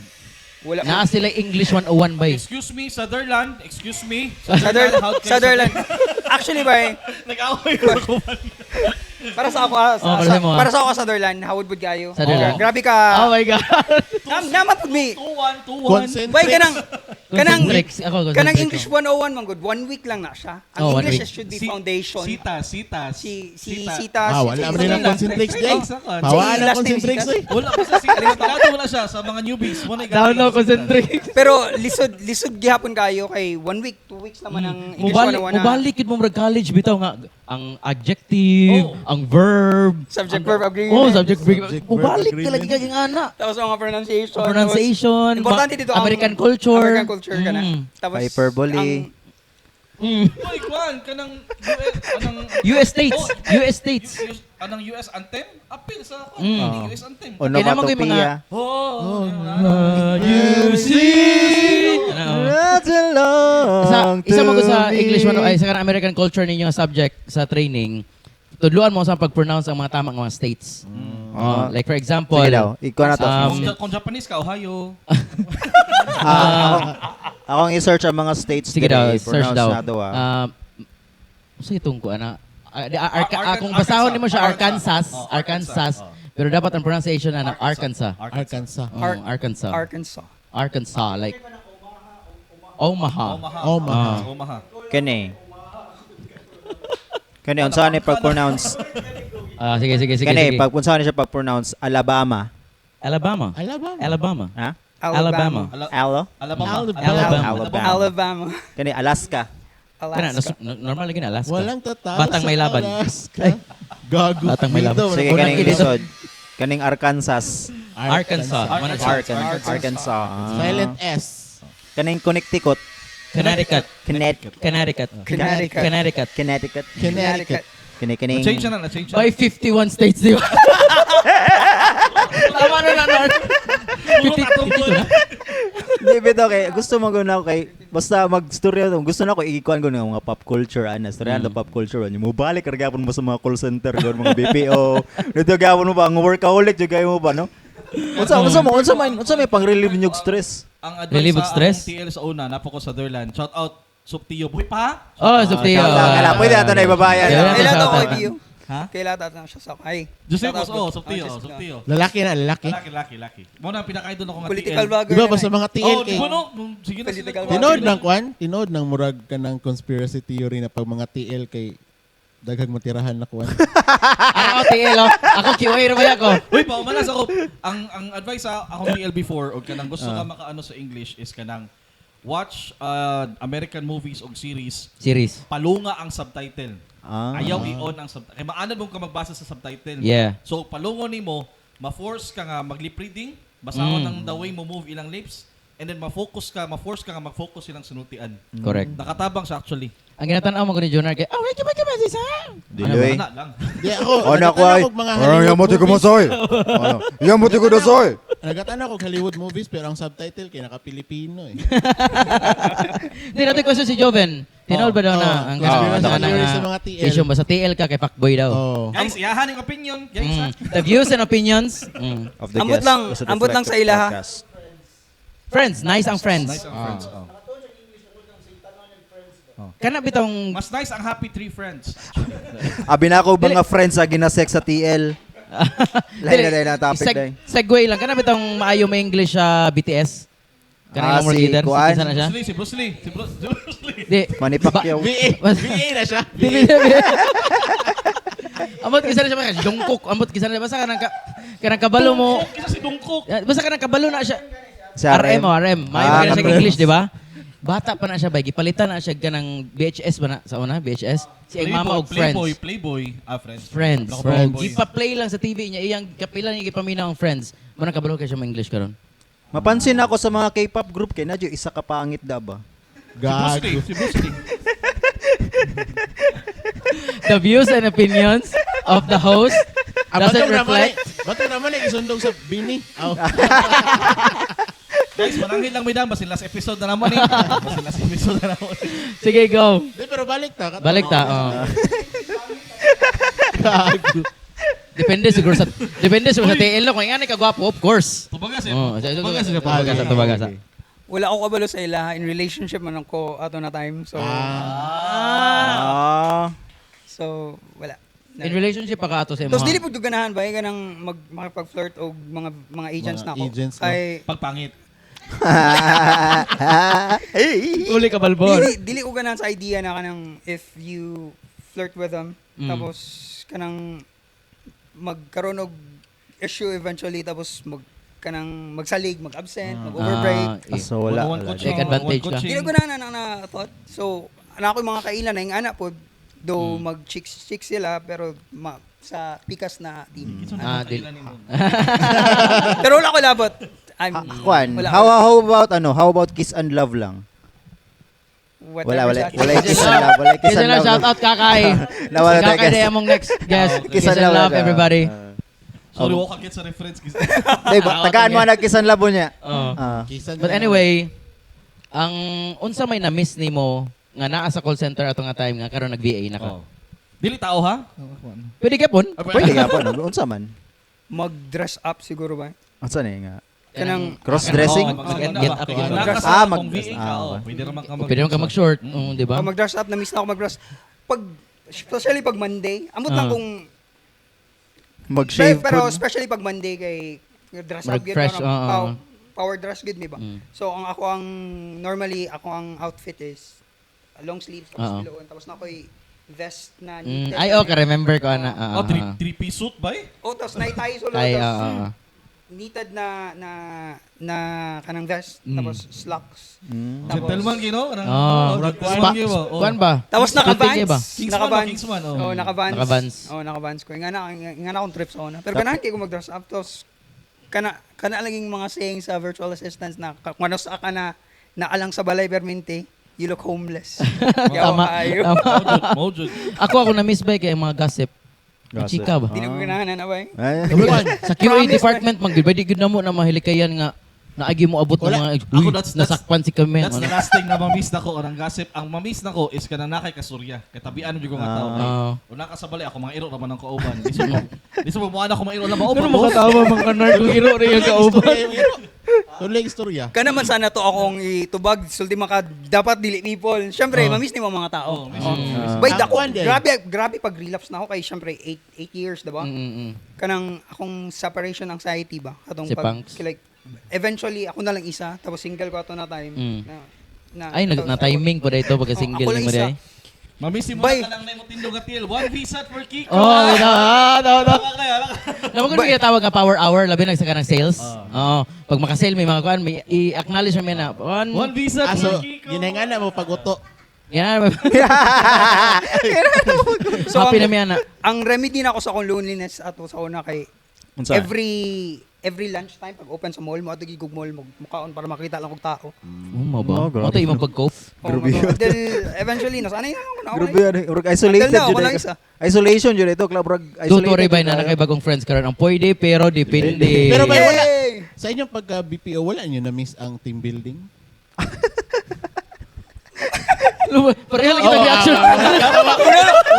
[SPEAKER 4] wala
[SPEAKER 3] Naa sila English 101 bay.
[SPEAKER 2] Excuse me, Sutherland. Excuse me.
[SPEAKER 4] Sutherland,
[SPEAKER 2] how can-
[SPEAKER 4] Sutherland. Actually, bay,
[SPEAKER 2] Nag-away ko.
[SPEAKER 4] para sa ako,
[SPEAKER 3] Oh, para sa mo, ah.
[SPEAKER 4] para sa ako Sutherland, hawod pud kayo.
[SPEAKER 3] Sutherland.
[SPEAKER 4] Oh, grabe ka.
[SPEAKER 3] Oh my God.
[SPEAKER 4] Naman pud mi.
[SPEAKER 2] 2-1, 2-1.
[SPEAKER 4] Bay kanang kanang
[SPEAKER 3] Concentrix. Ako,
[SPEAKER 4] kanang
[SPEAKER 3] Concentrix
[SPEAKER 4] English 101 man good. One week lang na siya. Ang
[SPEAKER 3] Oh, one
[SPEAKER 4] English
[SPEAKER 3] week.
[SPEAKER 4] should be foundation.
[SPEAKER 2] Sita, sita.
[SPEAKER 4] Si si Sita,
[SPEAKER 6] Ah, wala man nila Concentrix day. Pawaan ang
[SPEAKER 4] Last name
[SPEAKER 6] Concentrix
[SPEAKER 4] Sitas.
[SPEAKER 6] eh.
[SPEAKER 2] Wala pa sa sita. Kilado wala siya sa mga newbies. Wala
[SPEAKER 3] Down no Concentrix.
[SPEAKER 4] Pero lisod lisod gihapon kayo kay one week, 2 weeks naman ang English
[SPEAKER 3] Mubalik,
[SPEAKER 4] 101 na.
[SPEAKER 3] mubalik yun mo murag college bitaw nga ang adjective,
[SPEAKER 2] Oh.
[SPEAKER 3] ang verb,
[SPEAKER 4] Subject
[SPEAKER 3] ang,
[SPEAKER 4] verb agreement.
[SPEAKER 3] Oh, subject verb.
[SPEAKER 6] Subject verb
[SPEAKER 3] Mubalik
[SPEAKER 6] agreement.
[SPEAKER 3] talaga kag ana.
[SPEAKER 4] Tapos mga pronunciation.
[SPEAKER 3] Pronunciation,
[SPEAKER 4] Tapos, importante dito ang
[SPEAKER 3] American culture.
[SPEAKER 4] American culture ka na.
[SPEAKER 3] Mm.
[SPEAKER 4] Tapos
[SPEAKER 1] Hyperbole.
[SPEAKER 4] ang-
[SPEAKER 2] Uy, Kwan, kanang US, anang
[SPEAKER 3] US states,
[SPEAKER 2] Oh,
[SPEAKER 3] US states.
[SPEAKER 2] US, anang US anthem? Appeal sa kwan,
[SPEAKER 3] Mm.
[SPEAKER 2] US anthem.
[SPEAKER 3] Kailangan mo yung mga-
[SPEAKER 1] Onomatopoeia.
[SPEAKER 2] Oh,
[SPEAKER 3] You see. Ano?
[SPEAKER 1] Not alone
[SPEAKER 3] Sa isa mo ko sa
[SPEAKER 1] to
[SPEAKER 3] English
[SPEAKER 1] me.
[SPEAKER 3] one ay sa kanang American culture ninyo nga subject sa training. Tudluan mo sa pag-pronounce ang mga tamang mga states. Oh, like for example,
[SPEAKER 1] Sige daw, ikaw na to.
[SPEAKER 2] Kung Japanese ka, Ohio.
[SPEAKER 1] Akong i-search ang mga states
[SPEAKER 3] Sige
[SPEAKER 1] dire,
[SPEAKER 3] daw, search
[SPEAKER 1] i-pronounce
[SPEAKER 3] daw.
[SPEAKER 1] na to, ah.
[SPEAKER 3] Sa itong ko ana.
[SPEAKER 2] Arkan-
[SPEAKER 3] Kung basahon nimo siya
[SPEAKER 2] Arkansas.
[SPEAKER 3] Arkansas,
[SPEAKER 2] Oh,
[SPEAKER 3] Arkansas.
[SPEAKER 2] Arkansas. Oh.
[SPEAKER 3] Pero dapat ang pronunciation ana Arkansas.
[SPEAKER 6] Arkansas.
[SPEAKER 3] Oh, Arkansas.
[SPEAKER 4] Arkansas.
[SPEAKER 3] Arkansas like Omaha.
[SPEAKER 2] Omaha.
[SPEAKER 6] Omaha.
[SPEAKER 2] Omaha.
[SPEAKER 1] Kani. Kani, unsa ni pag-pronounce?
[SPEAKER 3] Ah, sige sige sige.
[SPEAKER 1] Kani,
[SPEAKER 3] sige.
[SPEAKER 1] pag unsa ni siya pag-pronounce Alabama.
[SPEAKER 3] Alabama.
[SPEAKER 6] Alabama.
[SPEAKER 3] Alabama.
[SPEAKER 1] Ha?
[SPEAKER 3] Alabama.
[SPEAKER 1] Alo?
[SPEAKER 2] Alabama.
[SPEAKER 6] Alabama.
[SPEAKER 1] Alabama.
[SPEAKER 4] Alabama.
[SPEAKER 1] Kani Alaska.
[SPEAKER 3] Kana,
[SPEAKER 4] Alaska.
[SPEAKER 3] normal lagi na Alaska.
[SPEAKER 6] Walang tatalo
[SPEAKER 3] Batang
[SPEAKER 6] sa
[SPEAKER 3] may laban.
[SPEAKER 6] Alaska.
[SPEAKER 3] Ay.
[SPEAKER 6] Gago.
[SPEAKER 3] Batang may laban.
[SPEAKER 6] Dito,
[SPEAKER 1] Sige,
[SPEAKER 6] wala-
[SPEAKER 1] kaning lisod. Kaning Arkansas.
[SPEAKER 3] Arkansas.
[SPEAKER 1] Arkansas. Arkansas. Ah.
[SPEAKER 6] Silent S.
[SPEAKER 1] Kaning Connecticut.
[SPEAKER 3] Connecticut.
[SPEAKER 1] Connecticut.
[SPEAKER 3] Connecticut.
[SPEAKER 4] Connecticut.
[SPEAKER 3] Connecticut.
[SPEAKER 1] Connecticut.
[SPEAKER 6] Connecticut.
[SPEAKER 1] Kani kaning
[SPEAKER 2] Na-change na, na-change na.
[SPEAKER 3] By 51 states, di ba? Tama na na, Nor. 52 na.
[SPEAKER 1] Hindi bitaw kay gusto mo gud na kay basta magstorya to. Gusto na ko ikuan ko ng mga pop culture ana, storya na pop culture ano. Mo balik ra gyapon mo sa mga call center gud mga BPO. Dito gyapon mo ba ang workaholic jud kayo mo ba no? Unsa mo unsa man unsa may pang-relieve niyo og stress?
[SPEAKER 2] Ang advice
[SPEAKER 3] Relieve of
[SPEAKER 2] sa
[SPEAKER 3] stress?
[SPEAKER 2] akong TL sa una, napo ko sa Sutherland. Shout out Suptiyo. Buhi pa?
[SPEAKER 3] Oh, Suptiyo.
[SPEAKER 1] Shout out. Kala, pwede ato na ibabayan.
[SPEAKER 3] Kailan
[SPEAKER 4] Kailan
[SPEAKER 3] shout
[SPEAKER 4] ako
[SPEAKER 3] out.
[SPEAKER 4] kay Bio?
[SPEAKER 2] Ha?
[SPEAKER 4] Kailan ato na siya sa ay.
[SPEAKER 2] Jose
[SPEAKER 4] shout out
[SPEAKER 2] Boss, oh,
[SPEAKER 4] ko.
[SPEAKER 2] Suptiyo,
[SPEAKER 4] Ah,
[SPEAKER 2] oh, Suptiyo.
[SPEAKER 6] Lalaki na, lalaki.
[SPEAKER 2] Laki, laki, laki. Mo na ang pinaka-idol ako nga
[SPEAKER 4] Political
[SPEAKER 2] TL.
[SPEAKER 4] vlogger.
[SPEAKER 6] Di ba
[SPEAKER 4] na
[SPEAKER 6] ba sa
[SPEAKER 4] eh.
[SPEAKER 6] mga TL
[SPEAKER 2] Oh,
[SPEAKER 6] kay
[SPEAKER 2] di ba no? Sige na sila.
[SPEAKER 4] Political
[SPEAKER 6] Tinood ng kwan, tinood ng murag ka ng conspiracy theory na pag mga TL kay daghang matirahan na kwan.
[SPEAKER 3] Ako TL oh. Ako QA ra ba ako?
[SPEAKER 2] Uy, paumalas ako. Ang advice sa akong TL before og kanang gusto ka makaano sa English is kanang watch American movies og series,
[SPEAKER 3] Series.
[SPEAKER 2] palunga ang subtitle.
[SPEAKER 1] Ah.
[SPEAKER 2] Ayaw i-on ang subtitle. Kay maanad mo ka magbasa sa subtitle.
[SPEAKER 3] Yeah.
[SPEAKER 2] So palungo nimo, ma-force ka nga mag-lip reading, basahon ang the way mo move ilang lips, and then ma-focus ka, ma-force ka nga mag-focus silang sinultian.
[SPEAKER 3] Correct.
[SPEAKER 2] Nakatabang siya actually.
[SPEAKER 3] Ang ginatan-aw mo ko ni Jonar kay, oh, wait, come come sa.
[SPEAKER 1] Diloy.
[SPEAKER 2] Ana lang.
[SPEAKER 6] Di ako,
[SPEAKER 1] Oh, na ko
[SPEAKER 6] nagatanaw
[SPEAKER 1] ay.
[SPEAKER 6] og mga
[SPEAKER 8] Ay,
[SPEAKER 6] Hollywood
[SPEAKER 8] yamote ko
[SPEAKER 6] movies.
[SPEAKER 8] masoy. Ano? Yamote ko dasoy.
[SPEAKER 6] Nagatanaw og Hollywood movies pero ang subtitle kay naka-Pilipino eh.
[SPEAKER 3] Hindi natin question si Joven. Tinood ba daw na
[SPEAKER 6] Oh,
[SPEAKER 3] ang
[SPEAKER 6] conspiracy
[SPEAKER 3] na
[SPEAKER 6] theory sa mga TL.
[SPEAKER 3] Issue ba sa TL ka kay fuckboy daw.
[SPEAKER 6] Oh.
[SPEAKER 2] Guys, iyahan yung opinion. Guys, ha?
[SPEAKER 3] The views and opinions.
[SPEAKER 1] Of the
[SPEAKER 4] Ambot
[SPEAKER 1] guest.
[SPEAKER 4] lang,
[SPEAKER 1] Basta
[SPEAKER 4] ambot lang sa
[SPEAKER 1] reflected
[SPEAKER 4] ilaha.
[SPEAKER 1] podcast.
[SPEAKER 3] Friends, nice ang friends.
[SPEAKER 2] Nice ang friends. Oh.
[SPEAKER 3] Kana bitong
[SPEAKER 2] Mas nice ang happy tree friends.
[SPEAKER 1] Abi na ako mga friends sa ginasex sa TL. Lahi na dahil na topic dahil.
[SPEAKER 3] Segue lang kana bitong maayo may English sa BTS. Kana
[SPEAKER 1] Ah,
[SPEAKER 3] ilang
[SPEAKER 1] si
[SPEAKER 3] leader,
[SPEAKER 1] Kuan.
[SPEAKER 3] si kinsa na siya?
[SPEAKER 2] Bruce Lee, si Bruce Lee, si Bruce, si Bruce Lee.
[SPEAKER 3] Di.
[SPEAKER 1] Manny Pacquiao.
[SPEAKER 6] VA, VA na siya.
[SPEAKER 3] Di, di, di. Amot kisa na siya mga Jungkook, amot kisa na siya basta kanang ka, kanang kabalo mo.
[SPEAKER 2] Dungkok, Kisa si Dungkok.
[SPEAKER 3] Basta kanang kabalo na siya.
[SPEAKER 1] Si RM.
[SPEAKER 3] RM, oh, RM. Maayo
[SPEAKER 1] Ah,
[SPEAKER 3] ah, na siya
[SPEAKER 1] RM.
[SPEAKER 3] English, di ba? Bata pa na siya bay, gipalitan na siya ganang VHS ba na sa una, VHS. Si ang mama og Friends.
[SPEAKER 2] Playboy, Playboy. Ah, Friends.
[SPEAKER 3] Friends.
[SPEAKER 2] Ako,
[SPEAKER 6] Friends.
[SPEAKER 2] Playboy.
[SPEAKER 3] Gipa-play lang sa TV niya iyang kapila niya gipaminaw ang Friends. Mo nang kabalo kay siya mo English karon.
[SPEAKER 1] Mapansin ako sa mga K-pop group kay nadyo isa ka pangit da ba?
[SPEAKER 2] Si Bruce Lee,
[SPEAKER 6] Gago.
[SPEAKER 2] si Bruce Lee.
[SPEAKER 3] The views and opinions of the host
[SPEAKER 6] Ah,
[SPEAKER 3] doesn't
[SPEAKER 6] batong naman eh.
[SPEAKER 3] reflect.
[SPEAKER 6] Batong naman eh, isundog sa bini. Oh.
[SPEAKER 2] Guys, mananghid lang may dam. Basin last episode na naman eh. Basin last episode na naman.
[SPEAKER 3] Sige, go.
[SPEAKER 6] Di, pero balik ta.
[SPEAKER 3] Balik ta. Oh.
[SPEAKER 6] Gago.
[SPEAKER 3] Depende siguro sa TL no kung ingani ka gwapo, of course.
[SPEAKER 2] Tubaga siya.
[SPEAKER 3] Oh,
[SPEAKER 2] Tubaga siya.
[SPEAKER 3] tubaga sa tubaga sa.
[SPEAKER 4] Wala ako kabalo sa ilaha in relationship man ako ato na time. So
[SPEAKER 1] Ah.
[SPEAKER 4] so wala.
[SPEAKER 3] In relationship pa ka ato sa imo.
[SPEAKER 4] Tapos dili pud ko ganahan ba kanang mag makipag-flirt og mga agents
[SPEAKER 6] Mga
[SPEAKER 4] na ako.
[SPEAKER 6] agents, no?
[SPEAKER 4] Kay
[SPEAKER 2] Pagpangit.
[SPEAKER 3] Uli ka balbon.
[SPEAKER 4] dili ko ganahan sa idea na kanang if you flirt with them tapos kanang magkaroon og issue eventually tapos mag kanang magsalig, mag-absent, mag-overbreak.
[SPEAKER 3] Ah, eh.
[SPEAKER 1] So wala.
[SPEAKER 2] One-on-one
[SPEAKER 1] Wala.
[SPEAKER 2] coaching.
[SPEAKER 3] Take advantage
[SPEAKER 2] One-on-one
[SPEAKER 3] ka.
[SPEAKER 4] Dili
[SPEAKER 2] coaching.
[SPEAKER 4] ko na na thought. So, ana ko yung mga kailan na yung anak po, though mag chicks chicks sila pero sa pikas na team.
[SPEAKER 3] Ah, dili.
[SPEAKER 4] Pero wala ko labot. I'm
[SPEAKER 1] Kwan,
[SPEAKER 4] wala,
[SPEAKER 1] how about ano? How about kiss and love lang?
[SPEAKER 4] Whatever
[SPEAKER 1] Wala wala
[SPEAKER 4] sa-
[SPEAKER 1] wala kiss and love, wala kiss
[SPEAKER 3] Kiss
[SPEAKER 1] and
[SPEAKER 3] and love,
[SPEAKER 1] love.
[SPEAKER 3] shout out Kakay.
[SPEAKER 1] Nawala
[SPEAKER 3] Si
[SPEAKER 1] tayo,
[SPEAKER 3] Kakay
[SPEAKER 1] guys.
[SPEAKER 3] day among next guest.
[SPEAKER 1] Kiss
[SPEAKER 3] Kiss and love, everybody.
[SPEAKER 2] Sorry, wala ka get sa reference.
[SPEAKER 1] Day, tagaan mo na kiss and love niya.
[SPEAKER 3] Oh.
[SPEAKER 1] Ah.
[SPEAKER 6] Kisan
[SPEAKER 3] But anyway, ang unsa may na-miss nimo nga naa sa call center ato nga time nga karon nag-VA na ka.
[SPEAKER 2] Oh. Dili tao ha?
[SPEAKER 3] Pwede ka pon?
[SPEAKER 1] Pwede nga po, no? Unsa man?
[SPEAKER 4] Mag-dress up siguro ba?
[SPEAKER 1] Unsa na nga?
[SPEAKER 4] Kanang
[SPEAKER 1] Cross-dressing?
[SPEAKER 2] Oh,
[SPEAKER 3] Get- get up.
[SPEAKER 2] Mag-dress
[SPEAKER 1] Ah,
[SPEAKER 2] up. Kung
[SPEAKER 1] mag-dress.
[SPEAKER 2] VA ka,
[SPEAKER 1] Ah,
[SPEAKER 2] oh.
[SPEAKER 1] okay.
[SPEAKER 2] Pwede naman ka
[SPEAKER 3] Pwede naman ka mag-short, di ba?
[SPEAKER 4] Pag mag-dress up, na-miss na ako mag-dress. Pag, especially pag Monday, amot lang
[SPEAKER 3] Ah.
[SPEAKER 4] kung,
[SPEAKER 1] Mag-shave
[SPEAKER 4] pero
[SPEAKER 1] po.
[SPEAKER 4] especially pag Monday kay dress up
[SPEAKER 3] Mag
[SPEAKER 4] gyud
[SPEAKER 3] fresh,
[SPEAKER 4] parang
[SPEAKER 3] oo.
[SPEAKER 4] power dress gyud mi ba. So ang ako ang normally ako ang outfit is long sleeves tapos
[SPEAKER 3] Oo.
[SPEAKER 4] piloon tapos na ako'y vest na knitted.
[SPEAKER 3] Ay, okay, remember ko ana. Ah,
[SPEAKER 2] Oh,
[SPEAKER 3] ah, ah.
[SPEAKER 2] three-piece suit ba eh?
[SPEAKER 4] Oh, tapos naitay solo
[SPEAKER 3] Ay,
[SPEAKER 4] tapos
[SPEAKER 3] oo, oo.
[SPEAKER 4] knitted na na na kanang vest tapos slacks. Tapos,
[SPEAKER 2] Gentleman, gino?
[SPEAKER 3] Oh.
[SPEAKER 2] Gentleman, gino. Oh.
[SPEAKER 3] Kuan ba?
[SPEAKER 4] Tapos
[SPEAKER 3] Splitting ba?
[SPEAKER 4] naka-vans.
[SPEAKER 2] Kingsman,
[SPEAKER 4] Naka-vans.
[SPEAKER 2] oh, Kingsman, oh.
[SPEAKER 4] Oh, naka-vans.
[SPEAKER 3] Naka-vans.
[SPEAKER 4] Oh, naka-vans ko. Nga na akong trip sa una. Pero ganahan kay ko mag-dress up. Tapos, kana, kana laging mga saying sa virtual assistants na kung ano sa ka na naalang sa balay permente, you look homeless. Yawa
[SPEAKER 3] Tama.
[SPEAKER 4] kaayo.
[SPEAKER 3] Tama.
[SPEAKER 2] Mojud, mojud.
[SPEAKER 3] Ako na-miss ba kay mga gossip.
[SPEAKER 1] Gossip.
[SPEAKER 3] Chika ba?
[SPEAKER 4] Dili ko ganahan na ba eh.
[SPEAKER 1] Ay.
[SPEAKER 3] Sa QA department man gud, di gud na mo na mahilikayan nga Naagi mo abot ng
[SPEAKER 6] Wala.
[SPEAKER 3] mga
[SPEAKER 2] Ako,
[SPEAKER 3] uy, nasakpan si kami.
[SPEAKER 2] That's the last thing na mamiss nako ang gossip. Ang mamiss nako is kanang nakay kasurya. Kay tabian jud ko nga tao.
[SPEAKER 3] Ah.
[SPEAKER 2] Una ka sa balay ako mga iro ra man ang kauban. Lisod mo mo ako mga iro lang mao.
[SPEAKER 3] Pero makatawa mga kanard kung iro rin yung kauban.
[SPEAKER 6] Tuloy ang istorya.
[SPEAKER 4] Kana man sana to akong itubag, sulti maka dapat dili people. Syempre, mamiss nimo ang mga tao.
[SPEAKER 2] Oh, miss
[SPEAKER 4] Oh.
[SPEAKER 2] mo.
[SPEAKER 4] Bay
[SPEAKER 6] Ang
[SPEAKER 4] dako,
[SPEAKER 6] kwan din.
[SPEAKER 4] grabe grabe pag relapse na ako kay syempre 8 8 years, diba?
[SPEAKER 3] Mm-mm.
[SPEAKER 4] Kanang akong separation anxiety ba? Katong
[SPEAKER 3] Si
[SPEAKER 4] pag
[SPEAKER 3] Punks.
[SPEAKER 4] like eventually ako na lang isa tapos single ko ato na time. Na, na,
[SPEAKER 3] Ay, nag,
[SPEAKER 4] tapos
[SPEAKER 3] na timing pa dito pagka single
[SPEAKER 4] Oh, ako
[SPEAKER 3] ni
[SPEAKER 4] lang
[SPEAKER 3] mo
[SPEAKER 4] isa.
[SPEAKER 3] day.
[SPEAKER 2] Mamiss mo
[SPEAKER 4] Bay.
[SPEAKER 2] na ka lang na imong tindog nga til. One visa for Kiko.
[SPEAKER 3] Oh, no, no, no.
[SPEAKER 2] Tama kaya, wala ka.
[SPEAKER 3] Naman ko tawag nga power hour, labi na sa kanang sales. Oo. Pag makasale, may mga kuan, may i-acknowledge mo na. One,
[SPEAKER 2] One visa
[SPEAKER 6] Ah,
[SPEAKER 2] for
[SPEAKER 6] so,
[SPEAKER 2] Kiko.
[SPEAKER 6] ginahingana mo pag-uto.
[SPEAKER 3] Yan.
[SPEAKER 4] So,
[SPEAKER 3] Happy
[SPEAKER 4] ang,
[SPEAKER 3] na miya na.
[SPEAKER 4] ang remedy na ako sa akong loneliness ato sa una kay
[SPEAKER 1] Unsa?
[SPEAKER 4] every lunchtime pag open sa mall mo ato gigug mall mo mukaon para makita lang og tao.
[SPEAKER 3] Oh, mo ba?
[SPEAKER 1] Oh, grabe.
[SPEAKER 3] Mo to imong pag-cope.
[SPEAKER 4] Oh,
[SPEAKER 1] Grabe
[SPEAKER 4] mato.
[SPEAKER 1] yun.
[SPEAKER 4] Until eventually nasanay na ako na ako.
[SPEAKER 1] Grabe yan. Murag isolated
[SPEAKER 4] Until now,
[SPEAKER 1] jud
[SPEAKER 4] ako lang
[SPEAKER 1] eh.
[SPEAKER 4] isa.
[SPEAKER 1] Isolation jud ito, club rag isolated.
[SPEAKER 3] Don't worry bay
[SPEAKER 1] jud
[SPEAKER 3] na
[SPEAKER 1] tayo.
[SPEAKER 3] nakay bagong friends karon ang pwede pero depende.
[SPEAKER 6] Pero bay, wala.
[SPEAKER 4] Yay!
[SPEAKER 6] Sa inyong pagka BPO, wala nyo na-miss ang team building?
[SPEAKER 3] Pareho lang kita reaction.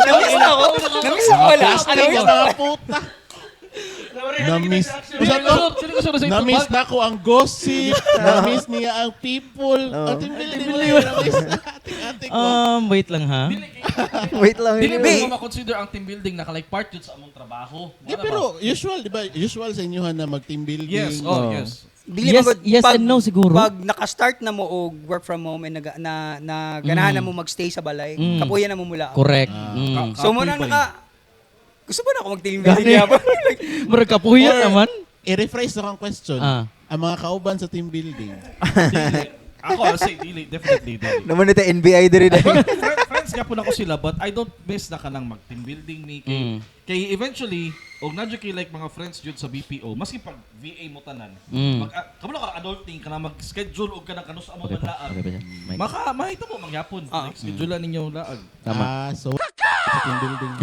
[SPEAKER 4] Namiss na ako. Namiss ako wala.
[SPEAKER 6] Plastic
[SPEAKER 4] Namiss
[SPEAKER 6] ang
[SPEAKER 4] na
[SPEAKER 6] mga puta. Na-miss. Usa to, na-miss na ko ang gossip, na-miss niya ang people, ang team building, wala nyo na-miss. Ating-ating ko.
[SPEAKER 3] Wait lang ha.
[SPEAKER 1] Wait lang.
[SPEAKER 2] Dili
[SPEAKER 1] yun.
[SPEAKER 2] mo ma-consider ang team building na like part yun sa among trabaho.
[SPEAKER 6] Di,
[SPEAKER 2] Wala
[SPEAKER 6] pero
[SPEAKER 2] ba?
[SPEAKER 6] usual, di ba? Usual sa inyo na mag-team building.
[SPEAKER 2] Yes, oh, yes.
[SPEAKER 4] Dili
[SPEAKER 3] Yes,
[SPEAKER 4] man gud-
[SPEAKER 3] yes and no siguro.
[SPEAKER 4] Pag naka-start na mo og work from home and nag, na, na ganahan na mo magstay sa balay, kapuya na mo mula.
[SPEAKER 3] Correct. Mm.
[SPEAKER 4] So mo na
[SPEAKER 2] Kapoy ba
[SPEAKER 4] naka gusto ba na ako mag-team building yapon? Like,
[SPEAKER 3] Murag kapuya
[SPEAKER 6] Or-
[SPEAKER 3] naman.
[SPEAKER 6] I-rephrase na kang question.
[SPEAKER 3] Ah.
[SPEAKER 6] Ang mga kauban sa team building.
[SPEAKER 2] Dili. Ako, I'll say dili, definitely dili.
[SPEAKER 1] Naman ito NBI diri dahil.
[SPEAKER 2] Friends nga po na ko sila but I don't miss na kanang mag team building ni kay, kay eventually og nadyo kay like mga friends jud sa BPO maski pag VA mo tanan mag kamo ka adulting kana mag schedule og kanang kanus amo
[SPEAKER 3] Okay
[SPEAKER 2] man
[SPEAKER 3] pa.
[SPEAKER 2] laag
[SPEAKER 3] Okay pa siya. Mic.
[SPEAKER 2] maka mahita mo mangyapon like schedule ninyo laag.
[SPEAKER 3] Tama.
[SPEAKER 6] Ah, so sa team building.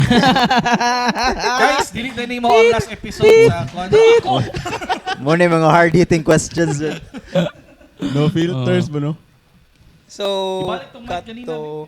[SPEAKER 2] Guys, dili na nimo ang last episode sa kuan ako.
[SPEAKER 1] Mo na yung mga hard hitting questions. jud.
[SPEAKER 6] No filters ba no?
[SPEAKER 4] So,
[SPEAKER 2] Ibalik tong mic kanina.
[SPEAKER 4] kato.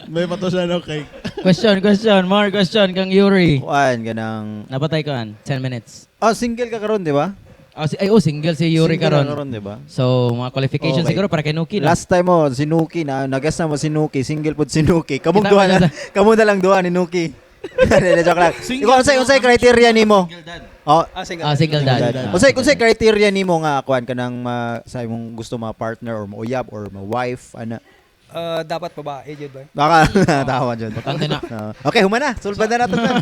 [SPEAKER 6] May pato siya no kay.
[SPEAKER 3] Question, question. More question kang Yuri.
[SPEAKER 1] Kuan ganang
[SPEAKER 3] Napatay ko an. 10 minutes.
[SPEAKER 1] Ah, single ka karon, di ba?
[SPEAKER 3] Oh, si, ay, oh, single si Yuri
[SPEAKER 1] Single ka
[SPEAKER 3] karon.
[SPEAKER 1] karon, di ba?
[SPEAKER 3] So, mga qualifications
[SPEAKER 1] Okay.
[SPEAKER 3] siguro para kay Nuki. No?
[SPEAKER 1] Last time mo si Nuki na nagas na mo si Nuki, single pod si Nuki. Kamong
[SPEAKER 3] Kita
[SPEAKER 1] duha
[SPEAKER 3] mo
[SPEAKER 1] na,
[SPEAKER 3] na
[SPEAKER 1] kamo na lang duha ni Nuki. Hindi, joke lang. Ikaw unsay criteria nimo?
[SPEAKER 2] Single dad.
[SPEAKER 1] Oh,
[SPEAKER 4] Ah, single.
[SPEAKER 3] Ah, single dad.
[SPEAKER 6] Single dad.
[SPEAKER 1] unsay criteria nimo nga kuan kanang ma, sa imong gusto ma partner or mauyab or ma wife ana.
[SPEAKER 4] Dapat babae jud ba?
[SPEAKER 1] Baka tawa jud.
[SPEAKER 3] Importante na.
[SPEAKER 1] Okay, human na. Sulban na natin. na.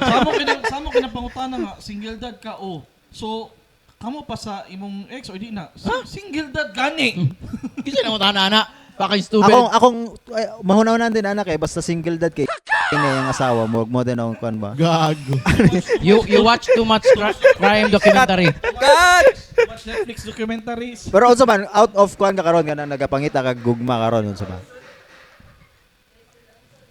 [SPEAKER 2] Sa mo kinapangutana nga single dad ka oh. So kamo pa sa imong ex or di na single dad gani.
[SPEAKER 3] Kasi na mo tahan ana. Fucking stupid.
[SPEAKER 1] Akong ay, mahunaw din anak eh basta single dad kay ini ang asawa mo, wag mo din akong kuan ba.
[SPEAKER 6] Gago.
[SPEAKER 3] You watch too much crime documentary.
[SPEAKER 4] God!
[SPEAKER 2] Watch Netflix documentaries.
[SPEAKER 1] Pero unsa man out of kuan ka karon kanang nagapangita kag gugma karon unsa ba?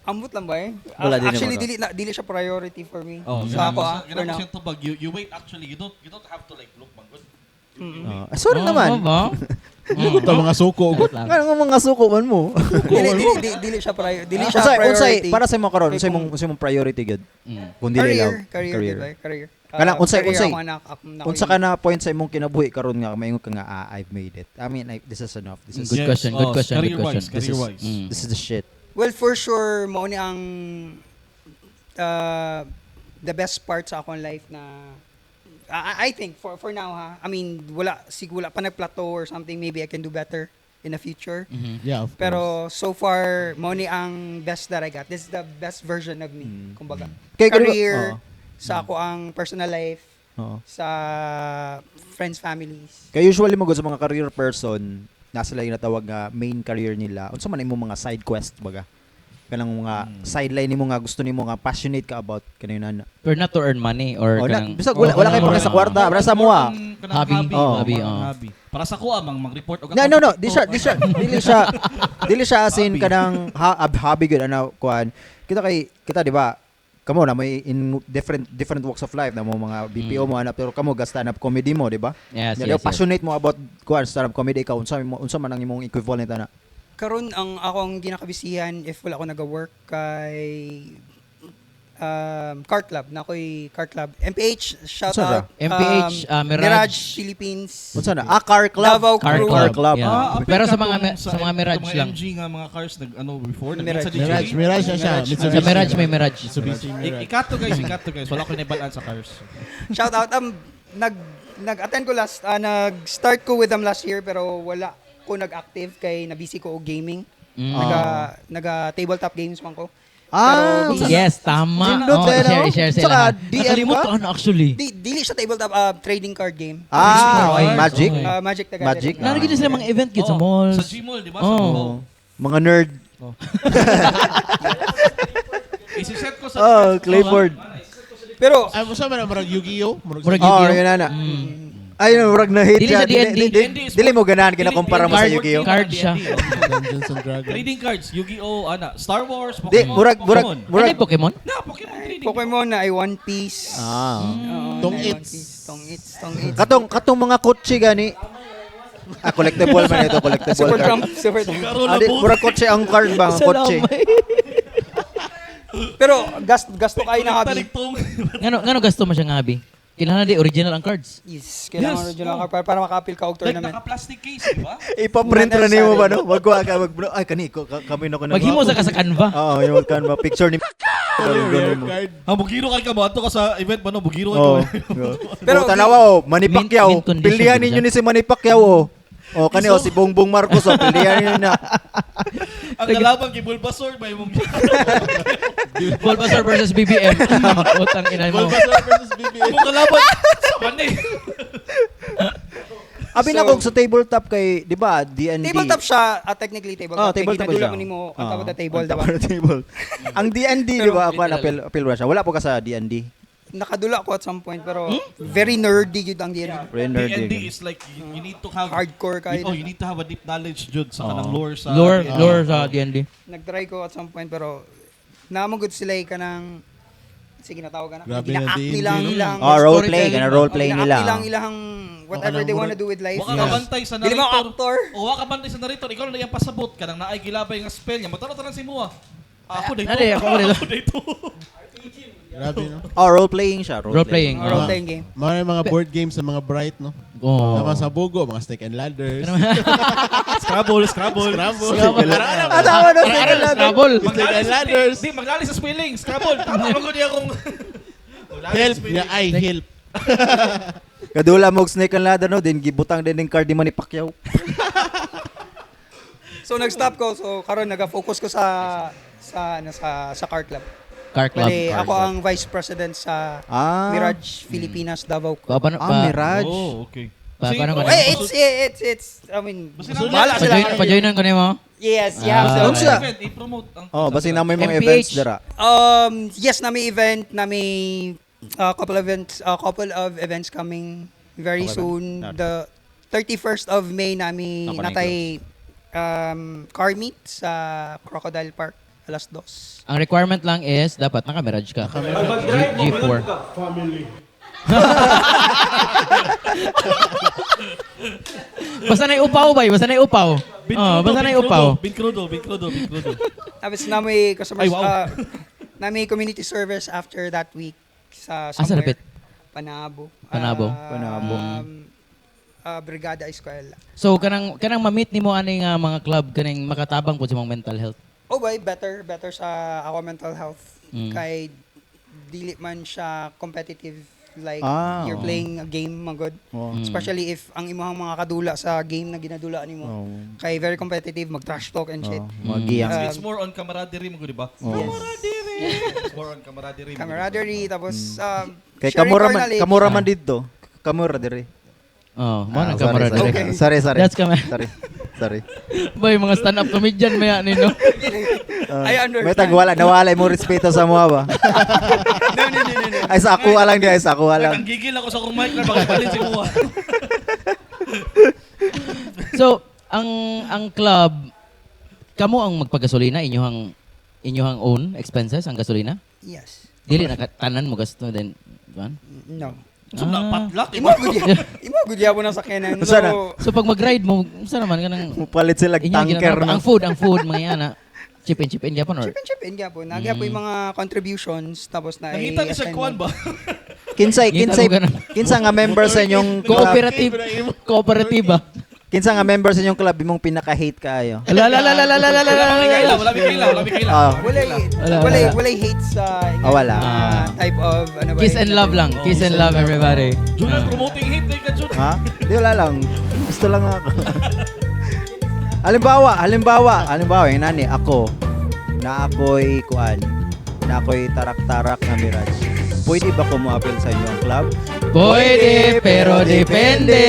[SPEAKER 4] Ambot lang ba eh?
[SPEAKER 1] Wala din
[SPEAKER 4] Actually,
[SPEAKER 1] naman,
[SPEAKER 4] dili, na, dili siya priority for me.
[SPEAKER 2] Oh,
[SPEAKER 4] sa ako ah, for
[SPEAKER 2] Ganun
[SPEAKER 4] now.
[SPEAKER 2] siyang tubag. You wait actually. You don't have to like look man good.
[SPEAKER 1] Oh, sorry naman.
[SPEAKER 3] Oh, ba?
[SPEAKER 6] Hindi ko ta mga suko.
[SPEAKER 3] Lang.
[SPEAKER 1] Nga mga suko man mo.
[SPEAKER 4] Dili, dili, dili, dili siya priority. Dili siya
[SPEAKER 1] Unsay unsay
[SPEAKER 4] priority.
[SPEAKER 1] para sa imo karon,
[SPEAKER 4] Kay
[SPEAKER 1] unsay
[SPEAKER 4] kung-
[SPEAKER 1] mong unsay mong priority gyud? Kung dili
[SPEAKER 4] Career,
[SPEAKER 1] love,
[SPEAKER 4] career, career, ba? Career.
[SPEAKER 1] Kanang unsay
[SPEAKER 4] career
[SPEAKER 1] unsay
[SPEAKER 4] ako anak, ako na
[SPEAKER 1] unsa ka na point sa imong kinabuhi karon nga maingon ka nga ah, I've made it. I mean, this is enough. This is
[SPEAKER 3] Good question, good question, good
[SPEAKER 2] Career wise,
[SPEAKER 3] question.
[SPEAKER 1] This
[SPEAKER 2] career
[SPEAKER 1] is-
[SPEAKER 2] wise.
[SPEAKER 1] this is the shit.
[SPEAKER 4] Well, for sure, mao ni ang the best part sa akong life na I think for now ha. I mean, wala siguro wala pa nagplateau or something, maybe I can do better in the future.
[SPEAKER 6] Yeah, of course.
[SPEAKER 4] Pero so far, mao ni ang best that I got. This is the best version of me, kumbaga.
[SPEAKER 1] Kay- kay-
[SPEAKER 4] Career,
[SPEAKER 1] oo.
[SPEAKER 4] sa ako ang personal life,
[SPEAKER 1] Oo.
[SPEAKER 4] sa friends, families.
[SPEAKER 1] Kaya usually mo sa mga career person, nasa sila yung natawag nga main career nila. Unsa man imong mga side quest baga? Kanang mga sideline nimo nga gusto nimo nga passionate ka about kanang na.
[SPEAKER 3] But not to earn money or
[SPEAKER 1] Oh, na,
[SPEAKER 3] kanang
[SPEAKER 1] bisag wala wala kay pake sa kwarta, para sa mua.
[SPEAKER 2] Kanang
[SPEAKER 3] Hobby.
[SPEAKER 1] Oh.
[SPEAKER 3] Hobby,
[SPEAKER 2] Kanang
[SPEAKER 3] oh.
[SPEAKER 2] hobby. Para sa kuha mang mag-report og
[SPEAKER 1] No, no, no. Di siya, di siya, dili siya, dili siya as in
[SPEAKER 2] Hobby.
[SPEAKER 1] kanang hobby gyud ano kuan. Kita kay kita di ba? kamo na may in different different walks of life na mo mga BPO mo ana, pero kamo ga stand up comedy mo, di ba?
[SPEAKER 3] Yes,
[SPEAKER 1] Nya,
[SPEAKER 3] yes.
[SPEAKER 1] passionate mo about kuan stand up comedy, ikaw unsa man ang imong equivalent ana?
[SPEAKER 4] Karon ang akong ginakabisihan if wala ko naga-work kay car club na ako'y car club MPH, shout
[SPEAKER 1] Unsa ra?
[SPEAKER 4] out.
[SPEAKER 3] MPH, Mirage.
[SPEAKER 4] Mirage Philippines.
[SPEAKER 1] Unsa na? Ah, car club.
[SPEAKER 4] Davao
[SPEAKER 3] Car
[SPEAKER 4] Crew.
[SPEAKER 3] club.
[SPEAKER 1] Car club.
[SPEAKER 3] Yeah.
[SPEAKER 2] Ah, apil
[SPEAKER 3] Pero sa
[SPEAKER 2] ka
[SPEAKER 3] mga
[SPEAKER 2] tong
[SPEAKER 3] sa mga Mirage
[SPEAKER 2] itong mga
[SPEAKER 3] lang.
[SPEAKER 2] MG nga mga cars nag ano before nag
[SPEAKER 4] Mirage.
[SPEAKER 2] sa
[SPEAKER 6] Mirage,
[SPEAKER 2] DJI.
[SPEAKER 6] Mirage na siya.
[SPEAKER 4] Mirage.
[SPEAKER 6] Mitsubishi.
[SPEAKER 3] Sa Mirage may Mirage.
[SPEAKER 6] Mitsubishi Mirage.
[SPEAKER 2] Ikato guys, ikato guys. Wala ko naibalaan sa cars.
[SPEAKER 4] Shout out, nag-attend ko last, nag-start ko with them last year pero wala ko nag-active kay nabisi ko og gaming. Naga naga tabletop games man ko.
[SPEAKER 1] Ah,
[SPEAKER 4] Pero,
[SPEAKER 3] Yes, tama.
[SPEAKER 1] Jindot,
[SPEAKER 3] Oh,
[SPEAKER 1] eh, no?
[SPEAKER 3] i-share, i-share
[SPEAKER 1] Saka
[SPEAKER 3] sila.
[SPEAKER 1] DM
[SPEAKER 3] Nakalimot
[SPEAKER 1] ka?
[SPEAKER 3] ko ano actually.
[SPEAKER 4] Dili siya tabletop, trading card game.
[SPEAKER 1] Ah,
[SPEAKER 3] okay.
[SPEAKER 1] Magic.
[SPEAKER 3] Okay.
[SPEAKER 4] Magic the Gathering.
[SPEAKER 1] Magic.
[SPEAKER 3] Nalagay din sila mga event gid sa
[SPEAKER 2] Oh,
[SPEAKER 3] malls.
[SPEAKER 2] Sa Gmall, di ba? Sa
[SPEAKER 3] Oh.
[SPEAKER 2] Davao.
[SPEAKER 1] Mga nerd.
[SPEAKER 2] Isiset ko sa
[SPEAKER 1] Oh, Clayford.
[SPEAKER 4] Pero
[SPEAKER 6] Ay, mo sa man murag Yu-Gi-Oh?
[SPEAKER 3] Murag
[SPEAKER 1] Oh,
[SPEAKER 3] Yu-Gi-Oh.
[SPEAKER 1] yun na na. Ay, murag na hit
[SPEAKER 3] Dili
[SPEAKER 1] siya.
[SPEAKER 3] sa D&D.
[SPEAKER 1] Dili mo ganahan kinakumpara mo sa Yu-Gi-Oh.
[SPEAKER 3] Card siya.
[SPEAKER 6] Dungeons and Dragons.
[SPEAKER 2] Trading cards, Yu-Gi-Oh, ana, Star Wars, Pokemon.
[SPEAKER 1] Di, murag murag
[SPEAKER 2] Pokemon.
[SPEAKER 1] murag
[SPEAKER 3] Ano yung Pokemon?
[SPEAKER 2] Na, Pokemon trading.
[SPEAKER 4] Pokemon na ay One Piece.
[SPEAKER 1] Ah.
[SPEAKER 4] Oo,
[SPEAKER 6] Tong
[SPEAKER 4] na ay One
[SPEAKER 6] Its.
[SPEAKER 4] Piece. Tong Its, Tong Its.
[SPEAKER 1] Katong katong mga kotse gani. Ah, collectible man ito, collectible
[SPEAKER 4] Super
[SPEAKER 1] card.
[SPEAKER 4] Trump, Super Trump.
[SPEAKER 2] Karoon
[SPEAKER 1] Ah,
[SPEAKER 2] na
[SPEAKER 1] di,
[SPEAKER 2] po.
[SPEAKER 1] murag kotse ang card ba, ang kotse.
[SPEAKER 4] Pero gasto kayo na hobby.
[SPEAKER 3] Ngano ngano gasto mo siya nga habi? Kailangan di original ang cards.
[SPEAKER 4] Yes, kailangan
[SPEAKER 2] Yes,
[SPEAKER 4] original
[SPEAKER 2] oh.
[SPEAKER 4] ka para maka-appeal ka og
[SPEAKER 2] Like,
[SPEAKER 4] tournament.
[SPEAKER 2] naka-plastic case, di ba?
[SPEAKER 1] Ipa-print ra nimo ba no? Magkuha ka mag ay kani ko kami na ko na.
[SPEAKER 3] Maghimo sa ka sa Canva.
[SPEAKER 1] Oo, yung kan ba picture ni
[SPEAKER 6] Rare card.
[SPEAKER 2] Ha, bugiro kay ka mo. Ato ka sa event ba, no? Bugiro kay
[SPEAKER 1] Oh.
[SPEAKER 2] ka.
[SPEAKER 1] Pero
[SPEAKER 4] Pero-
[SPEAKER 1] tanawa oh, Manny Pacquiao.
[SPEAKER 3] Mint condition
[SPEAKER 1] Pilihan
[SPEAKER 3] din
[SPEAKER 1] ninyo
[SPEAKER 3] siya.
[SPEAKER 1] ni si Manny Pacquiao oh. Oh, kani oh si Bongbong Marcos oh, pilihan ninyo na.
[SPEAKER 2] Ang kalaban kay Bulbasaur, may mong
[SPEAKER 3] Bulbasaur versus BBM. Utang ina mo.
[SPEAKER 6] Bulbasaur versus BBM.
[SPEAKER 2] Mong kalaban sa panay.
[SPEAKER 1] Abi na kog sa tabletop kay, di ba, D&D.
[SPEAKER 4] Tabletop siya, technically tabletop.
[SPEAKER 1] Oh, tabletop
[SPEAKER 4] Kay
[SPEAKER 1] siya.
[SPEAKER 4] ginadula mo nimo on top of the table,
[SPEAKER 1] On
[SPEAKER 4] di
[SPEAKER 1] top
[SPEAKER 4] ba?
[SPEAKER 1] of the table. Ang D&D, di ba, ako
[SPEAKER 3] Literal.
[SPEAKER 1] appeal appeal ba siya? Wala po ka sa D&D.
[SPEAKER 4] Nakadula ko at some point pero very nerdy yun ang D&D.
[SPEAKER 1] Very nerdy.
[SPEAKER 2] D&D is like, you need to have...
[SPEAKER 4] Hardcore kayo.
[SPEAKER 2] Oh, you need to have a deep knowledge, Jude, sa kanang lore sa...
[SPEAKER 3] Lore,
[SPEAKER 2] D&D.
[SPEAKER 3] lore sa D&D.
[SPEAKER 4] Nagtry ko at some point pero namugod sila ka ng sige natawag ka na.
[SPEAKER 6] Grabe na
[SPEAKER 4] Gina-act
[SPEAKER 6] D&D,
[SPEAKER 4] nila ang
[SPEAKER 6] no?
[SPEAKER 4] ilang
[SPEAKER 1] Oh, role play, kana role play
[SPEAKER 4] Gina-act
[SPEAKER 1] nila.
[SPEAKER 4] nila ang ilang whatever
[SPEAKER 6] Baka
[SPEAKER 4] they wanna
[SPEAKER 6] nang-
[SPEAKER 4] do with life.
[SPEAKER 2] Wa ka kabantay sa
[SPEAKER 4] Dili mo
[SPEAKER 2] narrator.
[SPEAKER 4] actor.
[SPEAKER 2] O wa ka bantay sa narrator. Ikaw na iyang pasabot ka nang naay gilabay nga spell niya. Matalo tanan si Mua. Ako dito.
[SPEAKER 3] Ano, ako dito.
[SPEAKER 2] Ako dito.
[SPEAKER 6] Grabe, no?
[SPEAKER 1] Oh, role playing siya, role,
[SPEAKER 3] Role playing.
[SPEAKER 4] Role playing game.
[SPEAKER 6] Mga mga board games sa mga bright, no?
[SPEAKER 3] Oh.
[SPEAKER 6] Tama sa Bugo, mga Snake and Ladders.
[SPEAKER 2] Scrabble, Scrabble.
[SPEAKER 6] Scrabble.
[SPEAKER 1] Ah, tama no, Snake and Ladder.
[SPEAKER 3] Scrabble.
[SPEAKER 6] Snake and Ladders.
[SPEAKER 2] Di, maglali sa spelling. Scrabble. Tama ko niya kung...
[SPEAKER 6] Help niya ay help.
[SPEAKER 1] Kadula mo og Snake and Ladder no, din gibutang din ning card ni Manny Pacquiao.
[SPEAKER 4] So nag-stop ko so karon naga-focus ko sa sa ano sa car club.
[SPEAKER 3] Car club.
[SPEAKER 4] Bale, ako ang vice president sa
[SPEAKER 1] Ah.
[SPEAKER 4] Mirage Pilipinas Davao.
[SPEAKER 3] Pa, paano,
[SPEAKER 1] Ah,
[SPEAKER 3] pa,
[SPEAKER 1] Mirage.
[SPEAKER 2] Oh, okay.
[SPEAKER 3] Pa, paano ko
[SPEAKER 4] Eh, it's I mean, bahala sila.
[SPEAKER 3] Pa-join, pa-joinan ko nimo.
[SPEAKER 4] Yes, yeah.
[SPEAKER 3] Ah.
[SPEAKER 4] So,
[SPEAKER 1] Unsa?
[SPEAKER 2] Event, i-promote ang
[SPEAKER 1] Oh, basta na may mga
[SPEAKER 3] MPH.
[SPEAKER 1] events dira.
[SPEAKER 4] Yes, na may event, na may couple of events coming very
[SPEAKER 1] Okay ba?
[SPEAKER 4] soon. The 31st of May na may
[SPEAKER 1] Ako na yung
[SPEAKER 4] natay car meet sa Crocodile Park 2:00.
[SPEAKER 3] Ang requirement lang is dapat naka-Mirage ka. G4. Basta na upaw ba? Basta na upaw. Oh, basta na upaw.
[SPEAKER 2] Bin crudo, bin crudo, bin crudo.
[SPEAKER 4] Tapos na may customer
[SPEAKER 2] Ay, wow.
[SPEAKER 4] na may community service after that week sa
[SPEAKER 3] Asa
[SPEAKER 4] somewhere.
[SPEAKER 3] lapit?
[SPEAKER 4] Panabo.
[SPEAKER 3] Panabo.
[SPEAKER 1] Panabo.
[SPEAKER 4] Brigada Escuela.
[SPEAKER 3] So kanang kanang ma-meet nimo ani nga mga club kaning makatabang pud sa imong mental health.
[SPEAKER 4] Oh boy, better sa ako mental health.
[SPEAKER 3] Mm.
[SPEAKER 4] Kay dili man siya competitive like
[SPEAKER 1] Ah,
[SPEAKER 4] you're
[SPEAKER 1] oo.
[SPEAKER 4] playing a game magod.
[SPEAKER 1] Oh.
[SPEAKER 3] Mm.
[SPEAKER 4] Especially if ang imong mga kadula sa game na ginadula nimo.
[SPEAKER 1] Oh.
[SPEAKER 4] Kay very competitive, mag trash talk and shit.
[SPEAKER 1] Oh, mga giyang.
[SPEAKER 2] It's more on camaraderie mo, di ba?
[SPEAKER 1] Oh.
[SPEAKER 2] Camaraderie. It's more on camaraderie. mo, di ba?
[SPEAKER 4] Camaraderie tapos
[SPEAKER 1] Kay
[SPEAKER 4] sharing
[SPEAKER 1] kamura
[SPEAKER 4] our
[SPEAKER 1] man,
[SPEAKER 4] knowledge.
[SPEAKER 1] kamura man didto. Kamura dire.
[SPEAKER 3] Oh, mo
[SPEAKER 1] Ah,
[SPEAKER 3] na
[SPEAKER 1] sorry,
[SPEAKER 3] camaraderie.
[SPEAKER 1] sorry.
[SPEAKER 4] Okay.
[SPEAKER 1] Sorry, sorry.
[SPEAKER 3] That's kama.
[SPEAKER 1] Sorry. Sorry.
[SPEAKER 3] Boy, mga stand-up comedian maya nino.
[SPEAKER 4] I understand.
[SPEAKER 1] May tagwala, nawala mo respeto sa mga ba?
[SPEAKER 4] No.
[SPEAKER 1] Ay sa ako lang di, ay sa ako lang.
[SPEAKER 2] Ang gigil ako sa akong mic na baka palit si Mua.
[SPEAKER 3] So, ang club kamo ang magpagasolina inyohang own expenses ang gasolina?
[SPEAKER 4] Yes.
[SPEAKER 3] Dili na tanan mo gasto then kuan.
[SPEAKER 4] No.
[SPEAKER 2] So, napatlak.
[SPEAKER 4] Imo gud imo gud gyapon ang sakyanan.
[SPEAKER 1] Unsa na?
[SPEAKER 4] So,
[SPEAKER 3] So pag mag-ride mo, unsa naman kanang
[SPEAKER 1] Mupalit sila
[SPEAKER 3] inyo
[SPEAKER 1] tanker
[SPEAKER 3] ginatawag-
[SPEAKER 1] no.
[SPEAKER 3] ang food mga yana. Chip in gyapon or
[SPEAKER 4] chip in chip in gyapon. Nagyapon yung mga contributions tapos na
[SPEAKER 2] Nakita ni siya kuan ba?
[SPEAKER 1] Kinsay
[SPEAKER 3] Ngita
[SPEAKER 1] kinsay
[SPEAKER 3] mo ganun.
[SPEAKER 1] kinsa nga member sa inyong club?
[SPEAKER 3] cooperative cooperative ba?
[SPEAKER 1] Kinsa nga member sa inyong club imong pinaka-hate kaayo?
[SPEAKER 3] Ala ala ala ala ala ala ala.
[SPEAKER 2] Wala mi kaila, wala mi kaila, wala mi kaila.
[SPEAKER 1] Ah.
[SPEAKER 4] Walay
[SPEAKER 3] Wala,
[SPEAKER 4] walay
[SPEAKER 3] wala.
[SPEAKER 4] walay hate sa
[SPEAKER 1] Ah, wala.
[SPEAKER 3] Ah.
[SPEAKER 4] type of ano ba.
[SPEAKER 3] Kiss
[SPEAKER 4] yun?
[SPEAKER 3] and love lang. Kiss and love everybody.
[SPEAKER 2] Julian promoting hate kay ka Jun.
[SPEAKER 1] Ha? Di wala lang. Gusto lang ako. Halimbawa, halimbawa, halimbawa, yung nani, ako, na ako'y kuan, na ako'y tarak-tarak na Mirage. Pwede ba ko mo-appeal sa inyong club?
[SPEAKER 3] Pwede pero depende.